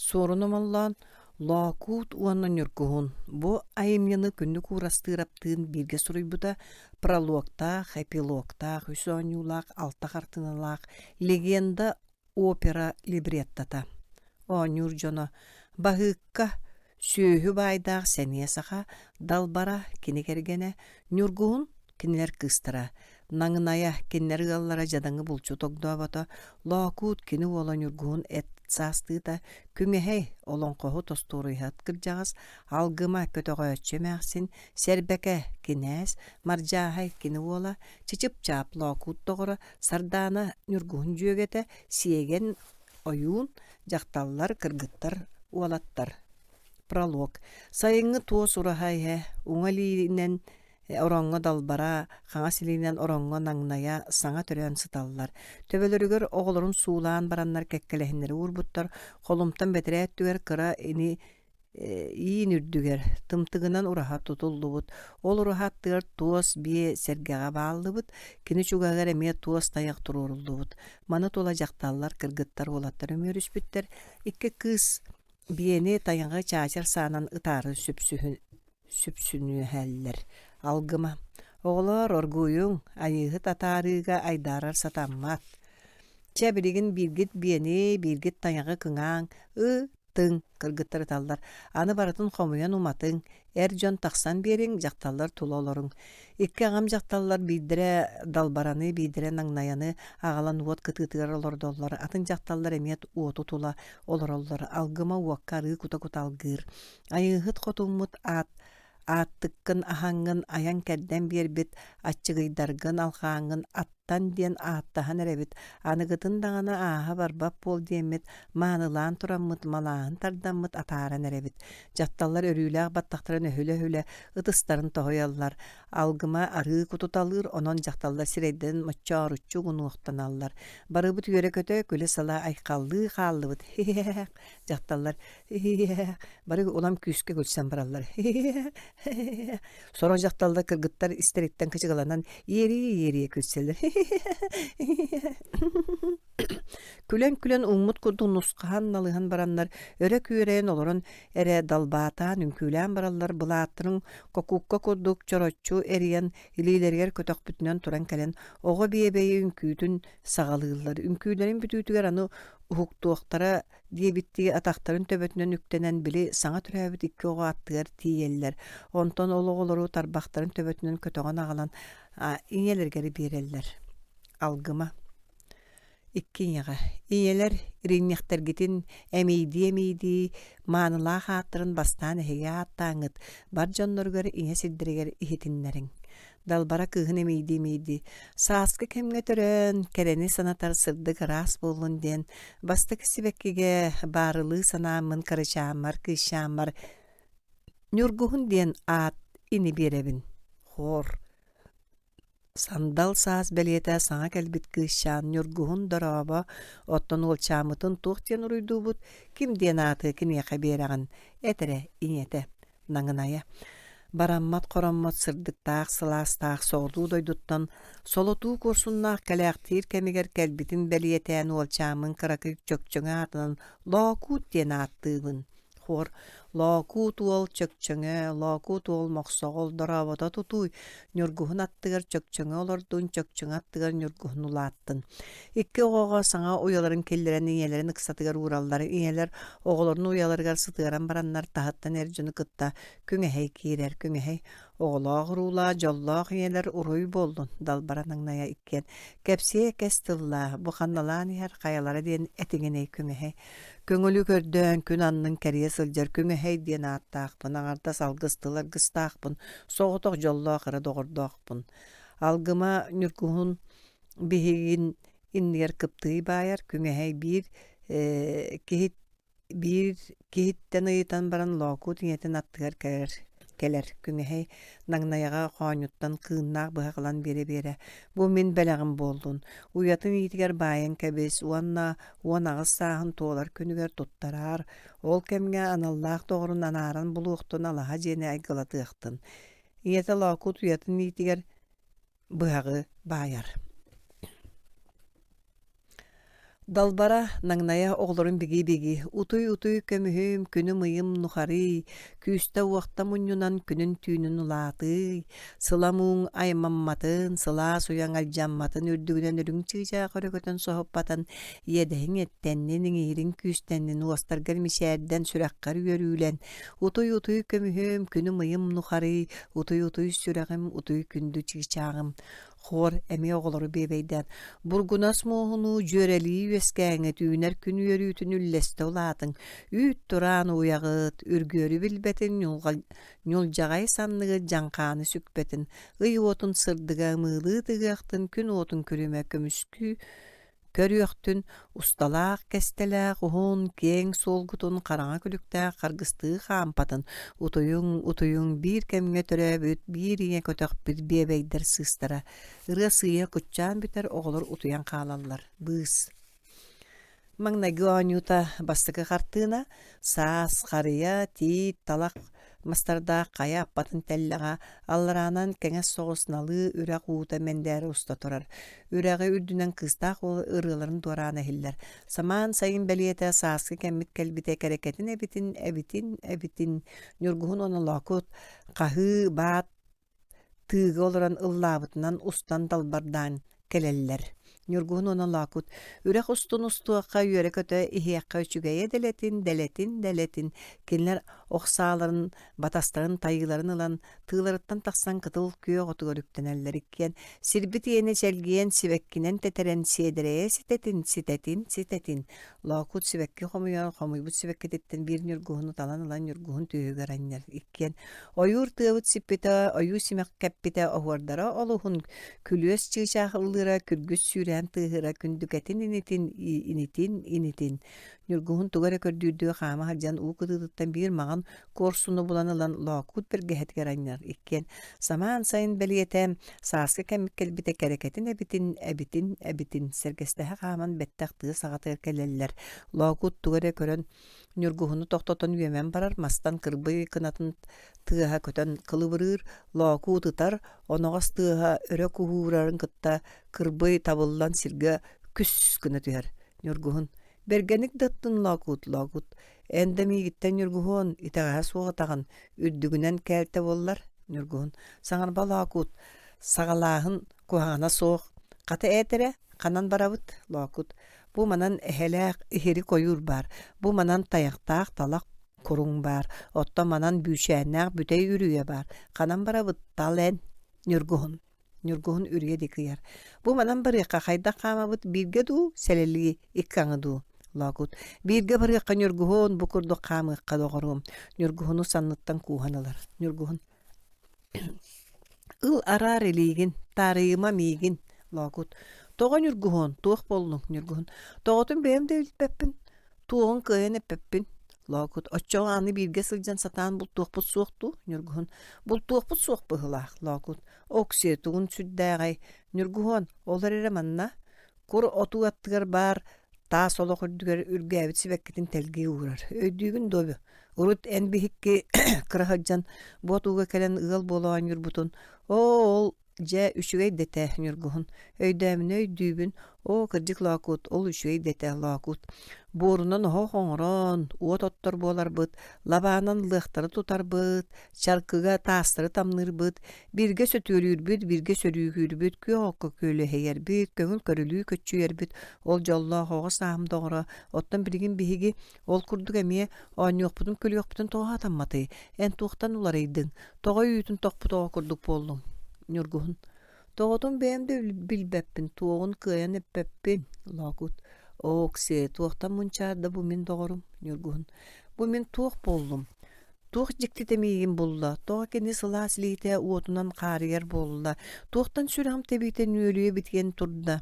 Суорун Омоллоон Лоокуут уонна Ньургуһун бу айымньыны Күннүк Уурастыыраптыын бииргэ суруйбута прологтаах, эпилогтаах, үс оонньуулаах, алта хартыыналаах легенда опера либреттота. Оонньуур дьоно Баһыыкка, сүөһү баайдаах сэниэ саха, Далбара кини кэргэнэ, Ньургуһун кинилэр кыыстара, Наҥынайа кинилэр ыаллара дьадаҥы булчут огдообото, Лоокуут кини уола Ньургуһун эт саастыыта, Күҥэһэй олоҥхоһут остуоруйаһыт кырдьаҕас, Алгыма көтөҕөөччү эмээхсин, Сэрбэкэ кинээс, Мардьааһай кини уола, Чычып-Чаап Лоокуут доҕоро, Сардаана Ньургуһун дьүөгэтэ, Сиэгэн ойуун, дьахталлар, кыргыттар, уолаттар. Пролог. Сайыҥҥы туос ураһа иһэ, уҥа илиинэн ороҥҥо далбара, хаҥас илиинэн ороҥҥо наҥнайа саҥа төрөөн сыталлар. Төбөлөрүгэр оҕолорун суулаан бараннар кэккэлэһиннэри уурбуттар, холумтан бэтэрээ өттүгэр кыра ини иин үрдүгэр тымтыгынан ураһа тутуллубут. Ол ураһа аттыгар туос биэ сэргэҕэ бааллыбыт, кини чугаһыгар эмиэ туос тайах туруоруллубут. Маны тула дьахталлар, кыргыттар, уолаттар үмүөрүспүттэр. Икки кыыс биэни тайаҕы чаачар саанан ытаары сүпсүһүн сүпсүнүһэллэр. Алгыма: «Оҕолоор, оргуйуҥ, айыыһыт атаарыыга айдаарар сатаммат. Чэ, билигин бииргит биэни, бииргит тайаҕы кыҥааҥ, ы-тыҥ» кыргыттар ыталлар. «Аны барытын хомуйан уматыҥ, эр дьон тахсан биэриҥ, дьахталлар тула олоруҥ». Икки аҕам дьахталлар биирдэрэ далбараны, биирдэрэ наҥнайаны аҕалан уот кытыытыгар олордоллор, атын дьахталлар эмиэ уоту тула олороллор. Алгыма уокка арыы кута-кута алгыыр. Айыыһыт хотуммут аат ааттыккын аһаҥҥын айан-кэрдэн биэрбит аччыгыйдаргын алҕааҥҥын аттан диэн ааттаһан эрэбит, аныгытын даҕаны ааһа барбат буол диэммит маанылаан тураммыт малааһын тардаммыт атааран эрэбит. Дьахталлар өрүүлээх баттахтарын өһүлэ-өһүлэ ытыстарын тоһуйаллар, алгыма арыы кутуталыыр, онон дьахталлар сирэйдэрин моччооруччу угунуохтаналлар. Барыбыт үөрэ-көтө, күлэ-сала айхаллыы хааллыбыт. Хи-хи-хэх, дьахталлар хи-хи-хэх бары улам күүскэ күлсэн бараллар. Сорох дьахталлар кыргыттар истэриттэн кычыгаланан иэрийэ-иэрийэ күлсэллэр. Күлэн-күлэн ууммут курдук нусхаһан налыһан бараннар өрө күөрэйэн олорон эрэ далбаатаан үҥкүүлээн бараллар былааттарын кокуукка курдук чороччу эрийэн илиилэригэр көтөхпүтүнэн туран кэлэн оҕо биэбэйи үҥкүүтүн саҕалыыллар. Үҥкүүлэрин бүтүүтүгэр аны уһуктуохтара диэбиттии атахтарын төбөтүнэн үктэнэн били саҥа төрөөбүт икки оҕо аттыгар тиийэллэр. Онтон ол оҕолору тарбахтарын төбөтүнэн көтөҕөн аҕалан ийэлэригэр биэрэллэр. Алгыма. Икки ийэҕэ. Ийэлэр иринньэхтэргитин эмиийдии-эмиийдии маанылаах ааттарын бастаан эһиги ааттааҥҥыт, бар дьонноругар ийэ сирдэригэр иһитиннэриҥ. Далбара кыыһын эмиийдии-эмиийдии, сааскы кэмҥэ төрөөн, кэрэни санатар сырдык ыраас буоллун диэн, бастакы сибэккигэ баарылыы санааммын кырачааммар, кыысчааммар Ньургуһун диэн аат ини биэрэбин. Хор. Сандал саас бэлиэтэ саҥа кэлбит кыысчаан Ньургуһун дорообо, оттон уолчааммытын туох диэн уруйдуубут, ким диэн ааты киниэхэ биэрэҕин, эт эрэ, ийэтэ. Наҥынайа бараммат-хороммот сырдыктаах, сылаастаах соҕуруу дойдуттан солотуу куорсуннаах кэлээхтиир кэмигэр кэлбитин бэлиэтээн уолчааммын кыракый Чөкчөҥө аатынан Лоокуут диэн ааттыыбын. Хор Лоокуут уол Чөкчөҥө, Лоокуут уол Мохсоҕол дорообото тутууй, Ньургуһун аттыгар Чөкчөҥө олордун, Чөкчөҥө аттыгар Ньургуһун улааттын. Икки оҕоҕо саҥа уйаларын киллэрэн ийэлэрин ыксатыгар уураллар. Ийэлэр оҕолорун уйаларыгар сытыаран бараннар таһыттан эр дьону кытта күҥэһэй киирэр. Күҥэһэй оҕолоох уруулаах, дьоллоох ийэлэр уруй буоллун, Далбара Наҥнайа иккиэн кэпсиэ кэс тыллаах, бу ханналаан иһэр хайалара диэн этиҥинэй күҥэһэй. Көҥүлү көрдөөн күн аннын кэрийэ сылдьар күҥэһэй диэн ааттаахпын, аҥардас алгыс тыл аргыстаахпын, соҕотох дьоллоох эрэ доҕордоохпун. Алгыма Ньургуһун биһигин иннигэр кыптыый баайар, күҥэһэй биир киһи биир киһиттэн ыйытан баран Лоокуут ийэтин аттыгар кэлэр кэлэр күҥэһэй Наҥнайаҕа хоонньуттан кыыннаах быһах ылан биэрэ-биэрэ «Бу мин бэлэҕим буоллун, уйатын иитигэр баайан кэбис уонна 18 сааһын туолар күнүгэр туттараар, ол кэмҥэ аналлаах доҕорун анааран булуохтун алаһа дьиэни айгылатыахтын». Ийэтэ Лоокуут уйатын иитигэр быһаҕы баайар. Далбара наҥнайа оҕолорун бигии-бигии «Утуй-утуй көмүһүм, күнүм-ыйым нухарый, күүстэ-уохта мунньунан күнүн-түүнүн улаатыый, сыла-мууҥ аймамматын, сылаас уйаҥ алдьамматын үрдүгүнэн үрүҥ чыычаах өрө көтөн соһуппатын, иэдэһиҥ эттэннин, иҥиириҥ күүстэннин, уостаргар мичээрдэн, сүрэххэр үөрүүлэн, утуй-утуй көмүһүм, күнүм-ыйым нухарый, утуй-утуй сүрэҕим, утуй күндү чыычааҕым, Хор эмиэ оҕолору биэбэйдээн, бургунас муоһунуу дьүөрэлии үөскээҥҥит үүнэр күн үөрүүтүн үллэстэ улаатыҥ, үүт тураан ууйаҕыт, үргүөрү билбэтин ньулдьаҕай санныгыт дьаҥхааны сүкпэтин, ый уотун сырдыга ымыылыы тыгыахтын, күн уотун күлүмэ көмүскүү Көрүөхтүн, усталаах, кэстэлээх, уһун, киэҥ суолгутун хараҥа күлүктээх харгыстыы хаампатын, утуйуҥ, утуйуҥ биир кэмҥэ төрөөбүт, биир ийэ көтөхпүт биэбэйдэр сыыстара. Ырыа сыыйа куччаан бүтэр, оҕолор утуйан хаалаллар. Быыс. Маҥнайгы оонньуута бастакы хартыына, саас, харыйа, тиит, талах мастардаах хайа аппатын тэллэҕэ аллараанан кэҥэс соҕус налыы үрэх уута мэндээрэ уста турар. Үрэҕи үрдүнэн кыыстаах уол ырыаларын дуораана иһиллэр. Самаан сайын бэлиэтэ сааскы кэммит кэлбитэ кэрэкэтин эбитин, эбитин, эбитин, Ньургуһун онолоокут, хаһыы, баат тыыга олорон ыллаабытынан устан далбардаан кэлэллэр. Ньургуһун уонна Лоокут үрэх устун устуохха үөрэ-көтө иһиэххэ үчүгэйэ дэлэтин, дэлэтин, дэлэтин. Кинилэр ох сааларын, батастарын, тайыыларын ылан, тыыларыттан тахсан кытыл күөх отугар үктэнэллэр иккиэн сирбит иэнэ чэлгийэн сибэккинэн тэтэрэн сиэдэрэйэ ситэтин, ситэтин, ситэтин. Лоокут сибэкки хомуйар, хомуйбут сибэккититтэн биир ньургуһуну талан ылан ньургуһун түөһүгэр анньар. Иккиэн Ойуур тыабыт сиппитэ, ойуу симэх кэппитэ, оһуордара олуһун, күлүөс чыычаах ыллыыра, күргүс сүүрээн тыаһыыра, күндүкэтин инитин, инитин, инитин. Ньургуһун тугу эрэ көрдүүрдүү хаама сылдьан уу кытыытыттан биир маҕан куорсуну булан ылан лоокуут бэргэһэтигэр анньар. Иккиэн самаан сайын бэлиэтэ, сааскы кэммит кэлбитэ кэрэкэтин эбитин, эбитин, эбитин, сэргэстэһэ хааман бэттэх тыа саҕатыгар кэлэллэр. Лоокуут тугу эрэ көрөн Ньургуһуну тохтотон үөмэн барар, мастан кырбый кынатын тыаһа көтөн кылыбырыыр, лоокуут ытар, оноҕос тыаһа өрө куһуурарын кытта кырбый табыллан сиргэ күс гына түһэр. Ньургуһун «Бэргэник да ыттын Лоокуут, Лоокуут, эн да миигиттэн Ньургуһуон, итэҕэһэ суох ытаҕын, үрдүгүнэн кээлтэ буоллар» Ньургуһун «Саҥарба Лоокуут, саҕалааһын куһаҕана суох, хата эт эрэ, ханан барабыт?» Лоокуут Бу манан эһэлээх иһирик ойуур баар, бу манан тайахтаах талах куруҥ баар, оттон манан бүүчээннээх бүтэй үрүйэ баар. Ханан барабыт тал эн, Ньургуһун. Ньургуһун үрүйэ диэки ыйар. Бу манан барыахха хайдах хаамабыт бииргэ дуу, сэлэлии икки аҥы дуу? Лоокут. Бииргэ барыахха Ньургуһун, бу курдук хаамыахха доҕоруом. Ньургуһуну санныттан кууһан ылар. Ньургуһун Ыл араар илиигин, таарыйыма миигин, Лоокут. Тоҕо Ньургуһун, туох буоллуҥ, Ньургуһун? Тоҕотун бэйэм да билбэппин, туоҕун кыайан эппэппин. Лоокут. Оччоҕо аны бииргэ сылдьан сатаан бултуохпут суох дуу, Ньургуһун? Бултуохпут суох быһыылаах, Лоокут. Оксиэ, тугун сүрдээҕэй? Ньургуһуон, ол эрэ манна Кур отуу аттыгар баар таас олох үрдүгэр үргээбит сибэккитин тэлгии уурар. Өйдүүгүн дуо, урут эн биһикки кыра сылдьан бу отууга кэлэн ыал буола оонньуурбутун, оо, ол дьэ үчүгэй да этэ, Ньургуһун. Өйдөөмүнэ өйдүүбүн, оо, кырдьык Лоокуут, ол үчүгэй да этэ, Лоокуут. Буорунан оһох оҥорон, уот оттор буоларбыт, лабаанан лыахтары тутарбыт, чаркыга таастары тамныырбыт, Бииргэ сөтүөлүүрбүт, бииргэ сөрүүкүүрбүт, күөх окко күөлэһийэрбит, көҥүл көрүлүү көччүйэрбит, ол дьоллоох оҕо сааһым доҕоро. Оттон билигин биһиги ол курдук эмиэ оонньуохпутун-күлүөхпүтүн тоҕо сатамматый? Эн туохтан уларыйдыҥ? Тоҕо үүтүн тохпут оҕо курдук буоллуҥ? Ньургуһун. Тоҕотун бэйэм да билбэппин, туоҕун кыайан эппэппин. Лоокут. Ооксиэ, туохтан мунчаарда бу мин доҕорум? Ньургуһун. Бу мин туох буоллум? Туох дьиктитэ миигин булла, тоҕо кини сылаас илиитэ уотунан хаарыйар буолла, туохтан сүрэҕим тэбиитэ нүөлүйэ битийэн турда.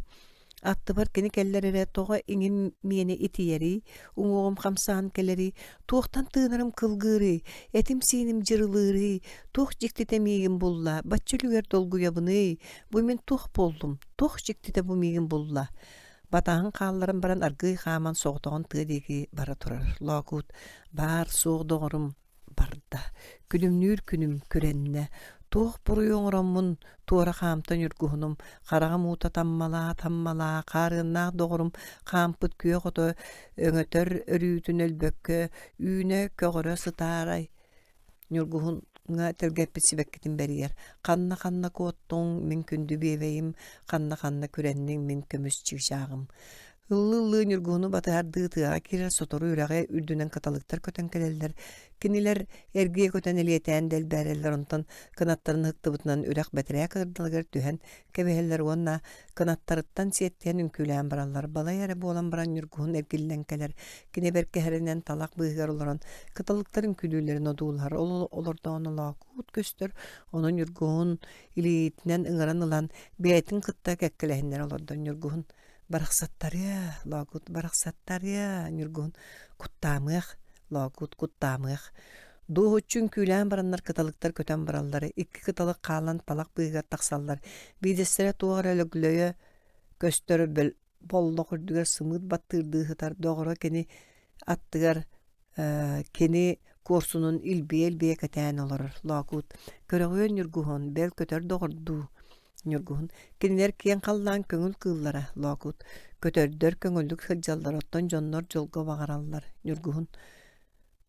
Аттыбар кини кэллэр эрэ тоҕо иҥим миэнэ итийэрий, уҥуоҕум хамсаан кэлэрий, туохтан тыынарым кылгыырый, этим-сииним дьырылыырый, туох дьиктитэ миигин булла, бачча үлүгэр долгуйабыный, бу мин туох буоллум, туох дьиктитэ бу миигин булла. Батаһын хаалларан баран аргыый хааман соҕотоҕун тыа диэки бара турар. Лоокуут баар суох доҕорум барда. Күлүмнүүр күнүм күрэннэ. Туох буруйу оҥороммун туора хаамта ньургуһунум, хараҕым уута таммалаа-таммалаа, хаарыаннаах доҕорум хаампыт күөх ото өҥөтөр өрүүтүн өлбөккө үүнэ-көҕөрө сытаарай Ньургуһуҥҥа тэлгэппит сибэккитин бэрийэр: «Ханна-ханна куоттуҥ, мин күндү биэбэйим, ханна-ханна күрэнниҥ, мин көмүс чыычааҕым». Ыллыы-ыллыы Ньургуһуну батыһардыы тыаҕа киирэр сотору үрэҕи үрдүнэн кыталыктар көтөн кэлэллэр. Кинилэр эргийэ көтөн элиэтээн дэлбээрэллэр, онтон кынаттарын ыһыктыбытынан үрэх бэтэрээ кырдалыгар түһэн кэбиһэллэр уонна кынаттарыттан сиэттиһэн үҥкүүлээн бараллар. Балай эрэ буолан баран Ньургуһун эргиллэн кэлэр. Кини бэркэһэринэн талах быыһыгар олорон кыталыктар үҥкүүлүүллэрин одуулаһар. Ол олордоҕуна Лоокуут көстөр, ону Ньургуһун илиитинэн ыҥыран ылан бэйэтин кытта кэккэлэһиннэрэ олордо. Ньургуһун «Барахсаттарыа, Лоокуут, барахсаттарыа, Ньургуһун, куттаамыах, Лоокуут, куттаамыах». Дуоһуччу үҥкүүлээн бараннар кыталыктар көтөн бараллар, икки кыталык хаалан талах быыһыгар тахсаллар, биирдэстэрэ туох эрэ лөглөйө көстөр боллох үрдүгэр сымыыт баттыырдыы сытар доҕоро кини аттыгар кини куорсунун илбийэ-илбийэ кэтээн олорор Лоокуут көрөҕүөн Ньургуһун бэл көтөр доҕордуу Ньургуһун кинилэр киэҥ халлаан көҥүл кыыллара Лоокуут көтөрдөр көҥүллүк сылдьаллар оттон дьоннор дьолго баҕараллар Ньургуһун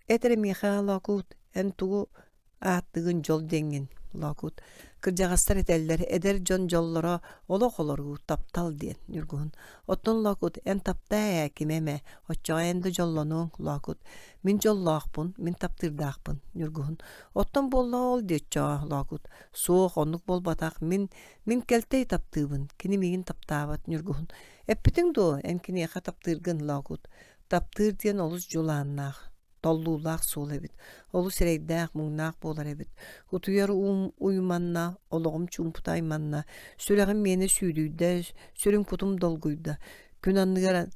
Эт эрэ миэхэ, Лоокуут, эн тугу ааттыгын дьол диэҥҥин, Лоокуут. Кырдьаҕастар этэллэр, эдэр дьон дьоллоро олох олоруу, таптал диэн, Ньургуһун. Оттон Лоокуут, эн таптаа ээ кими эмэ, оччоҕо эн да дьоллонуоҥ, Лоокуут. Мин дьоллоохпун, мин таптыырдаахпын, Ньургуһун. Оттон буоллаҕа ол дии оччоҕо, Лоокуут. Суох, оннук буолбатах, мин, мин кэлтэй таптыыбын, кини миигин таптаабат, Ньургуһун. Эппитиҥ дуо, эн киниэхэ таптыыргын, Лоокуут. Таптыыр диэн олус дьулааннаах, толлуулаах суол эбит, олус эрэйдээх, муҥнаах буолар эбит. Утуйар уум уйманна, олоҕум чуумпута айманна, сүрэҕим миэнэ сүүдүйдэ, сүрүн кутум долгуйда. Күн анныгар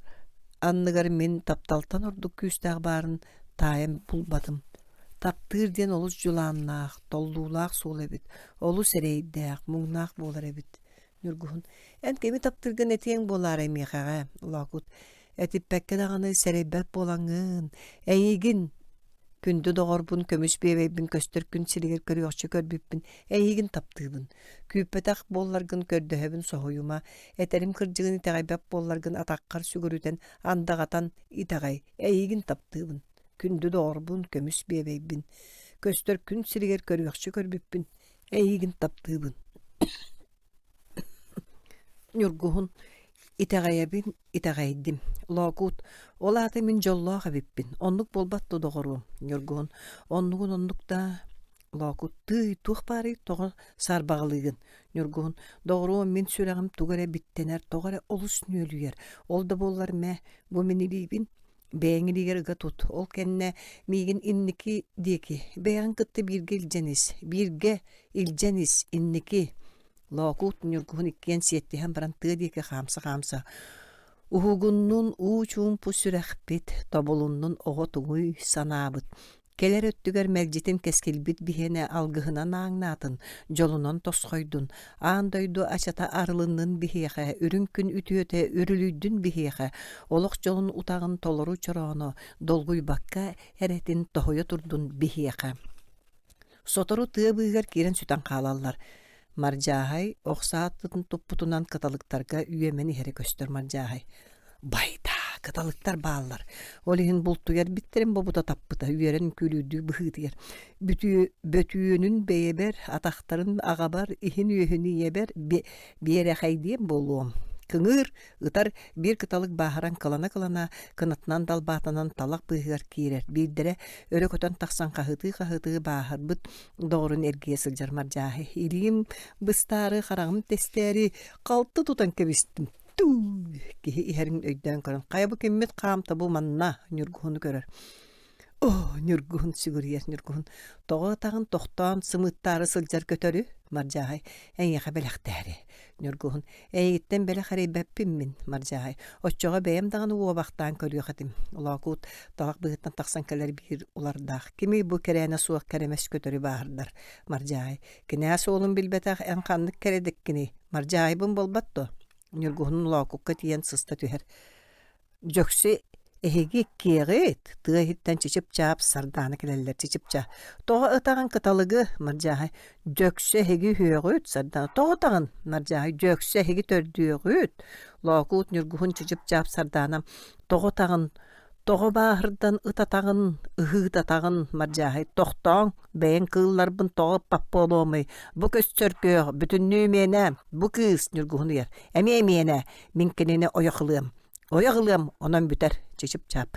анныгар мин тапталтан ордук күүстээх баарын таайан булбатым. Таптыыр диэн олус дьулааннаах, толлуулаах суол эбит, олус эрэйдээх, муҥнаах буолар эбит. Ньургуһун, эн кими таптыыргын этиэҥ буолаарай миэхэҕэ, Лоокут, этиппэккэ даҕаны сэрэйбэт буолаҥҥын, эйигин, күндү доҕорбун, көмүс биэбэйбин көстөр күн сиригэр көрүөхчэ көрбүппүн, эйигин таптыыбын. Күүппэтэх буолларгын көрдөһөбүн соһуйума, этэрим кырдьыгын итэҕэйбэт буолларгын атаххар сүгүрүтэн, андаҕатан итэҕэй, эйигин таптыыбын. Күндү доҕорбун, көмүс биэбэйбин, көстөр күн сиригэр көрүөхчэ көрбүппүн, эйигин таптыыбын. Ньургуһун итэҕэйэбин, итэҕэйдим. Лоокуут, ол аата мин дьоллоох эбиппин, оннук буолбат дуо доҕоруом? Ньургуһун, оннугун оннук даа. Лоокуут, тыый, туох баарый, тоҕо саарбаҕалыыгын? Ньургуһун, доҕоруом, мин сүрэҕим тугу эрэ биттэнэр, тоҕо эрэ олус нүөлүйэр. Ол да буоллар мэ, бу мин илиибин, Бэйэҥ илиигэр ыга тут, ол кэннэ миигин инники диэки, бэйэҕин кытта бииргэ илдьэн ис, бииргэ илдьэн ис, инники. Лоокуут Ньургуһун иккиэн сиэттиһэн баран тыа диэки хаамса-хаамса Уһугуннун уу чуумпу сүрэхпит, тобулуннун оҕо тугуй санаабыт, Кэлэр өттүгэр мэлдьитин кэскилбит биһиэнэ алгыһынан ааҥнаатын, дьолунан тосхойдун, аан дойду ачата арылыннын биһиэхэ, үрүҥ күн үтүөтэ үрүлүйдүн биһиэхэ, олох дьолун утаҕын толору чорооно долгуйбакка эрэтин тоһуйа турдун биһиэхэ. Сотору тыа быыһыгар киирэн сүтэн хаалаллар. Мардьааһай ох саатын туппутунан кыталыктарга үөмэн иһэрэ көстөр Мардьааһай Байдаа, кыталыктар бааллар. Ол иһин бултуйар биттэрин бобута таппыта, үөрэн үҥкүүлүүрдүү быһыытыйар. Бүтүө, бөтүөнүн бэйэбэр, атахтарын аҕабар, иһин-үөһүн ийэбэр биэрэхэйдиэм буолуом. Кыҥыыр, ытар биир кыталык бааһыран кылана-кылана, кынатынан далбаатанан талах быыһыгар киирэр. Биирдэрэ өрө көтөн тахсан хаһытыы-хаһытыы бааһырбыт доҕорун эргийэ сылдьар Мардьааһы. Илиим быстаары, хараҕым тэстээри халты тутан кэбистим. Туу! Киһи иһэрин өйдөөн көрөн, хайа бу киммит хаамта бу манна Ньургуһуну көрөр. Оо, Ньургуһун сүгүрүйэр Ньургуһун. Тоҕо атаҕын тохтоон сымыыттаары сылдьар көтөрү? Мардьааһай, эйиэхэ бэлэхтээри. Ньургуһун, эйигиттэн бэлэх эрэйбэппин мин, Мардьааһай. Оччоҕо бэйэм даҕаны уобахтаан көрүөх этим. Лоокуут талах быһыттан тахсан кэлэр биир улардаах. Кимий бу кэрээнэ суох кэрэмэс көтөрү бааһырдар? Мардьааһай, кинээс уолун билбэтэх эн ханнык кэрэдиккиний? Мардьаайбын буолбат дуо? Ньургуһун Лоокукка тиийэн сыста түһэр. Дьөксү. Эһиги иккиэҕит тыа иһиттэн чычып-чаап Сардаана кэлэллэр чычып-чаап. Тоҕо ытаҕын кыталыгы Мардьааһай Дьөксө эһиги үһүөҕүт Сардаана Тоҕо ытаҕын Мардьааһай Дьөксө эһиги төрдүөҕүт Лоокуут Ньургуһун чычып-чаап Сардаана Тоҕо ытаҕын Тоҕо бааһырдан ытатаҕын, ыһыытатаҕын, Мардьааһай, тохтооҥ, бэйэҥ кыылларбын тоҕо ыппат буолуомуй, бу көстөргүөх, бүтүннүү миэнэ, бу кыыс Ньургуһун ыйар, эмиэ миэнэ, мин кинини ойох ылыам, ойох ылыам, онон бүтэр, чычып-чаап.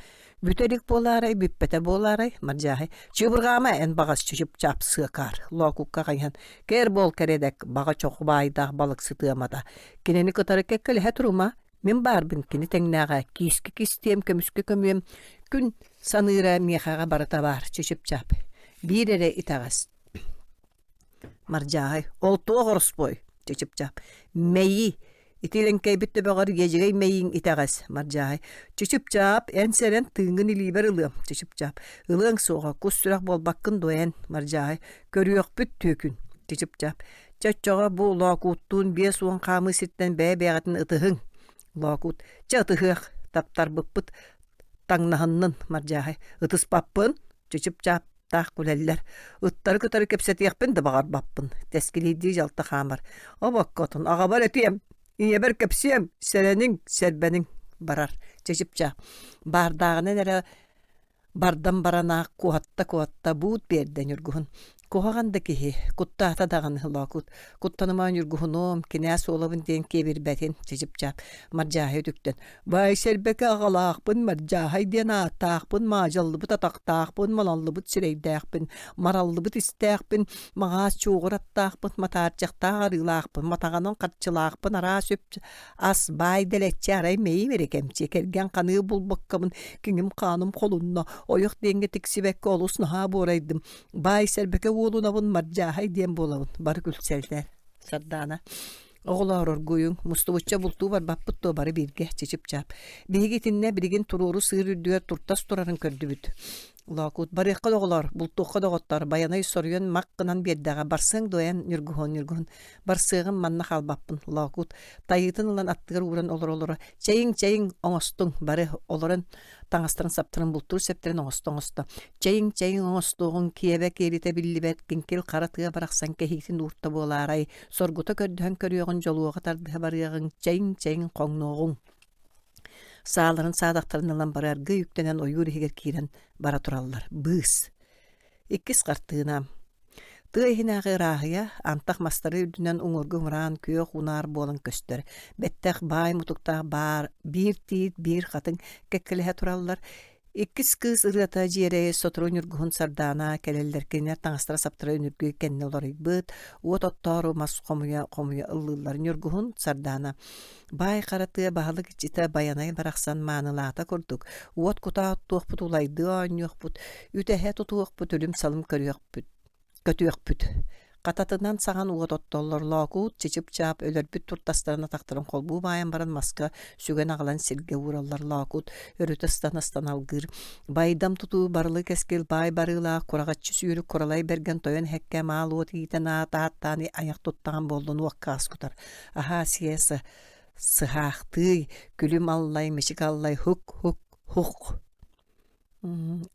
Бүтэ илик буолаарай, бүппэтэ буолаарай, Мардьааһай, чыыбырҕаама эн баҕас чычып-чаап сыакаар, Лоокукка хайыһан, кээр буол кэрэдэк, баҕа чоху баайдаах балыксыт ыамата, кинини кытары кэккэлэһэ турума, Мин баарбын кини тэҥнээҕэ, киискэ кистиэм, көмүскэ көмүөм, күн саныыра миэхэҕэ барыта баар, чычып-чап. Биир эрэ итэҕэс. Мардьааһай, ол туох ороспуой? Чычып-чап. Мэйии. Ити лэҥкэйбит төбөҕөр иэдьэгэй мэйииҥ итэҕэс. Мардьааһай. Чычып-чаап, эн сэрэн тыыҥҥын илиибэр ылыам. Чычып-чаап. Ылыаҥ суоҕа, кус сүрэх буолбаккын дуо эн? Мардьааһай. Көрүөхпүт түөкүн. Чычып-чаап. Чэ оччоҕо бу Лоокууттуун 50 хаамыы сиртэн бэйэ-бэйэҕитин ытыһыҥ. Лоокуут чэ ытыһыах, таптарбыппыт таҥнаһыннын, Мардьааһай. Ытыспаппын, чычып-чааптаах күлэллэр. Ыттары кытары кэпсэтиэхпин да баҕарбаппын. Тэскилиирдии дьалта хаамар. Обоккотун аҕабар этиэм, ийэбэр кэпсиэм, сэрэниҥ, сэрбэниҥ барар. Чычып-чаап. Баардааҕынан эрэ Бардан баран аах куотта-куотта буут биэрдэ Ньургуһун. Куһаҕан да киһи, куттаата даҕаны Лоокут. Куттаныма Ньургуһунуом, кинээс уолабын диэн киэбирбэтин, чычып-чаап Мардьааһай үтүктэн. Баай Сэрбэкэ аҕалаахпын, Мардьааһай диэн ааттаахпын, маадьаллыбыт атахтаахпын, малаллыбыт сирэйдээхпин, мараллыбыт истээхпин, маҕаас чуоҕур аттаахпын, матаарчахтаах арыылаахпын, матаҕанан харчылаахпын, араас үп Ас баай дэлэччи арай мэйиим эрэ кэмчи, кэргэн ханыы булбаккабын, киҥим хааным холунна, ойох диэҥҥэ тиксибэккэ олус наһаа буорайдым, баай Сэрбэкэ уолунабын Мардьааһай диэн буолабын, бары күлсэллэр. Сардаана Оҕолоор оргуйуҥ, мустубучча бултуу барбаппыт дуо бары бииргэ, чычып-чаап. Биһиги итиннэ билигин туруору сыыр үрдүгэр туртас турарын көрдүбүт. Лоокуут барыахха доҕолоор, бултуохха доҕоттоор, Байанай соруйан мах гынан биэрдэҕэ, барсыаҥ дуо эн, Ньургуһун, Ньургуһун, барсыаҕым манна хаалбаппын, Лоокуут тайыытын ылан аттыгар ууран олоро-олоро, чэйиҥ, чэйиҥ, оҥостуҥ, бары олорон таҥастарын-саптарын бултуур сэптэрин оҥосто-оҥосто, чэйиҥ, чэйиҥ оҥостуоҕуҥ, киэбэ киэлитэ биллибэт, киҥкил хара тыа барахсан кэһиитин уурта буолаарай, соргута көрдөһөн көрүөҕүн дьолуоҕа тардыһа барыаҕыҥ, чэйиҥ, чэйиҥ хоҥнуоҕуҥ. Сааларын саадахтарын ылан бары аргыый үктэнэн ойуур иһигэр киирэн бара тураллар. Быыс. Иккис хартыына. Тыа иһинээҕи ырааһыйа антах мастары үрдүнэн уҥуоргу ыҥыраан күөх унаар буолан көстөр. Бэттэх баай мутуктаах баар биир тиит, биир хатыҥ кэккэлэһэ тураллар. Иккис кыыс ырыата дьиэрэйэ сотору Ньургуһун Сардаана кэлэллэр кинилэр таҥастара-саптара үнүргү кэннэ уларыйбыт, уот оттоору мас хомуйа-хомуйа ыллыыллар. Ньургуһун Сардаана баай хара тыа баһылык иччитэ Байанай барахсан маанылаата курдук, уот кутаа оттуохпут, улайдыы оонньуохпут, үтэһэ тутуохпут, үлүм-салым көрүөхпүт көтүөхпүт. Хататынан саҕан уот оттоллор, Лоокуут чычып-чаап өлөрбүт туртастарын атахтарын холбуу баайан баран маска сүгэн аҕалан сиргэ уураллар. Лоокуут өрүтэ ыстан-ыстан алгыыр. Байдам тутуу барылы кэскил баай барыылаах кураҕаччы сүүрүк куралай бэргэн тойон эһэккэ маал уот иитэн аат ааттаан айах туттаҕан буоллун уокка ас кутар. Аһаа сиэ сыһаахтыый, күлүм аллай, мичик аллай, хук-хук, хух.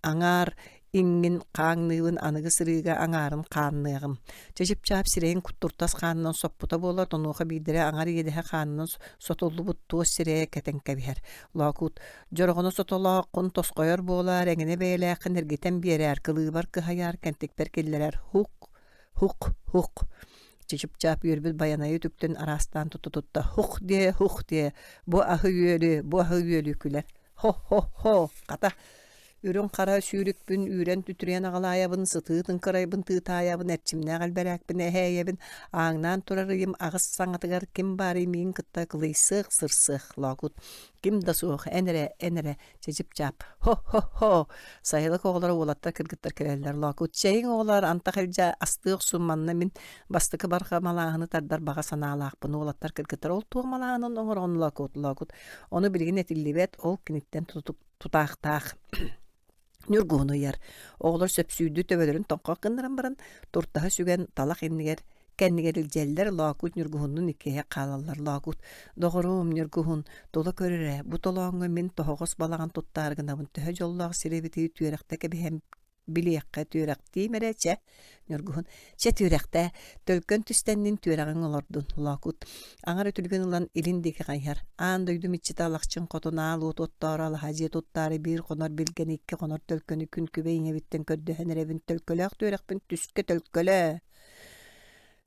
Аҥаар иҥҥин хааҥныыбын, аныгы сырыыга аҥаарын хаанныаҕым. Чычып-чаап сирэйин туртас хаанынан соппута буолар, онуоха биирдэрэ аҥар иэдэһэ хаанынан сотуллубут туос сирэйэ кэтэн кэбиһэр. Лоокуут дьороҕоно сотолооххун тосхойор буолаар, эҥинэ бэйэлээххин эргитэн биэрээр, кылыыбар кыһайаар, кэнтикпэр киллэрэр. Хук, хук, хук. Чычып-чаап үөрбүт Байанайы үтүктэн араастаан тутта-тутта хух диэ, хух диэ, бу аһы-үөлү, бу аһы-үөлү күлэр. Хо-хо-хо, хата, үрүҥ хара сүүрүкпүн үүрэн түтүрүйэн аҕалаайабын, сытыы тыҥкырайбын тыытаайабын, эрчимнээх элбэрээкпин эһээйэбин, ааҥнаан турар ыйым аҕыс саҥатыгар ким баарый миигин кытта кылыйсыах, сырсыах, Лоокут. Ким да суох, эн эрэ, эн эрэ, чычып-чаап. Хо-хо-хо! Сайылык оҕолоро уолаттар кыргыттар кэлэллэр. Лоокут, чэйиҥ оҕолоор, антах илдьэ астыы охсун манна мин бастакы барҕа малааһыны тардар баҕа санаалаахпын. Уолаттар кыргыттар ол туох малааһынын оҥороҕун Лоокут, Лоокут. Ону билигин этиллибэт, ол киниттэн тутаахтаах. Ньургуһун ыйар. Оҕолор сөпсүүрдүү төбөлөрүн тоҥхох гыннаран баран, туртаһы сүгэн талах иннигэр Кэннигэр илдьэллэр, Лоокуут Ньургуһуннуун иккиһэ хаалаллар. Лоокуут: «Доҕоруом, Ньургуһун, тула көр эрэ, бу толооҥҥо мин тоһоҕос балаҕан туттаары гынабын, төһө дьоллоох сир эбитий, түөрэхтэ кэбиһэн билиэххэ түөрэхтиим эрэ, чэ». Ньургуһун: «Чэ, түөрэхтээ, төлкөн түстэннин түөрэҕиҥ олордун». Лоокуут аҥар үтүлүгүн ылан илин диэки хайыһар. Аан дойду иччитэ Алахчын хотун аал уот оттоору алаһа дьиэ туттаары биир хонор билгэни, икки хонор төлкөнү күн күбэй ийэбиттэн көрдөһөн эрэбин, төлкөлөөх түөрэхпин түскэ төлкөлөө.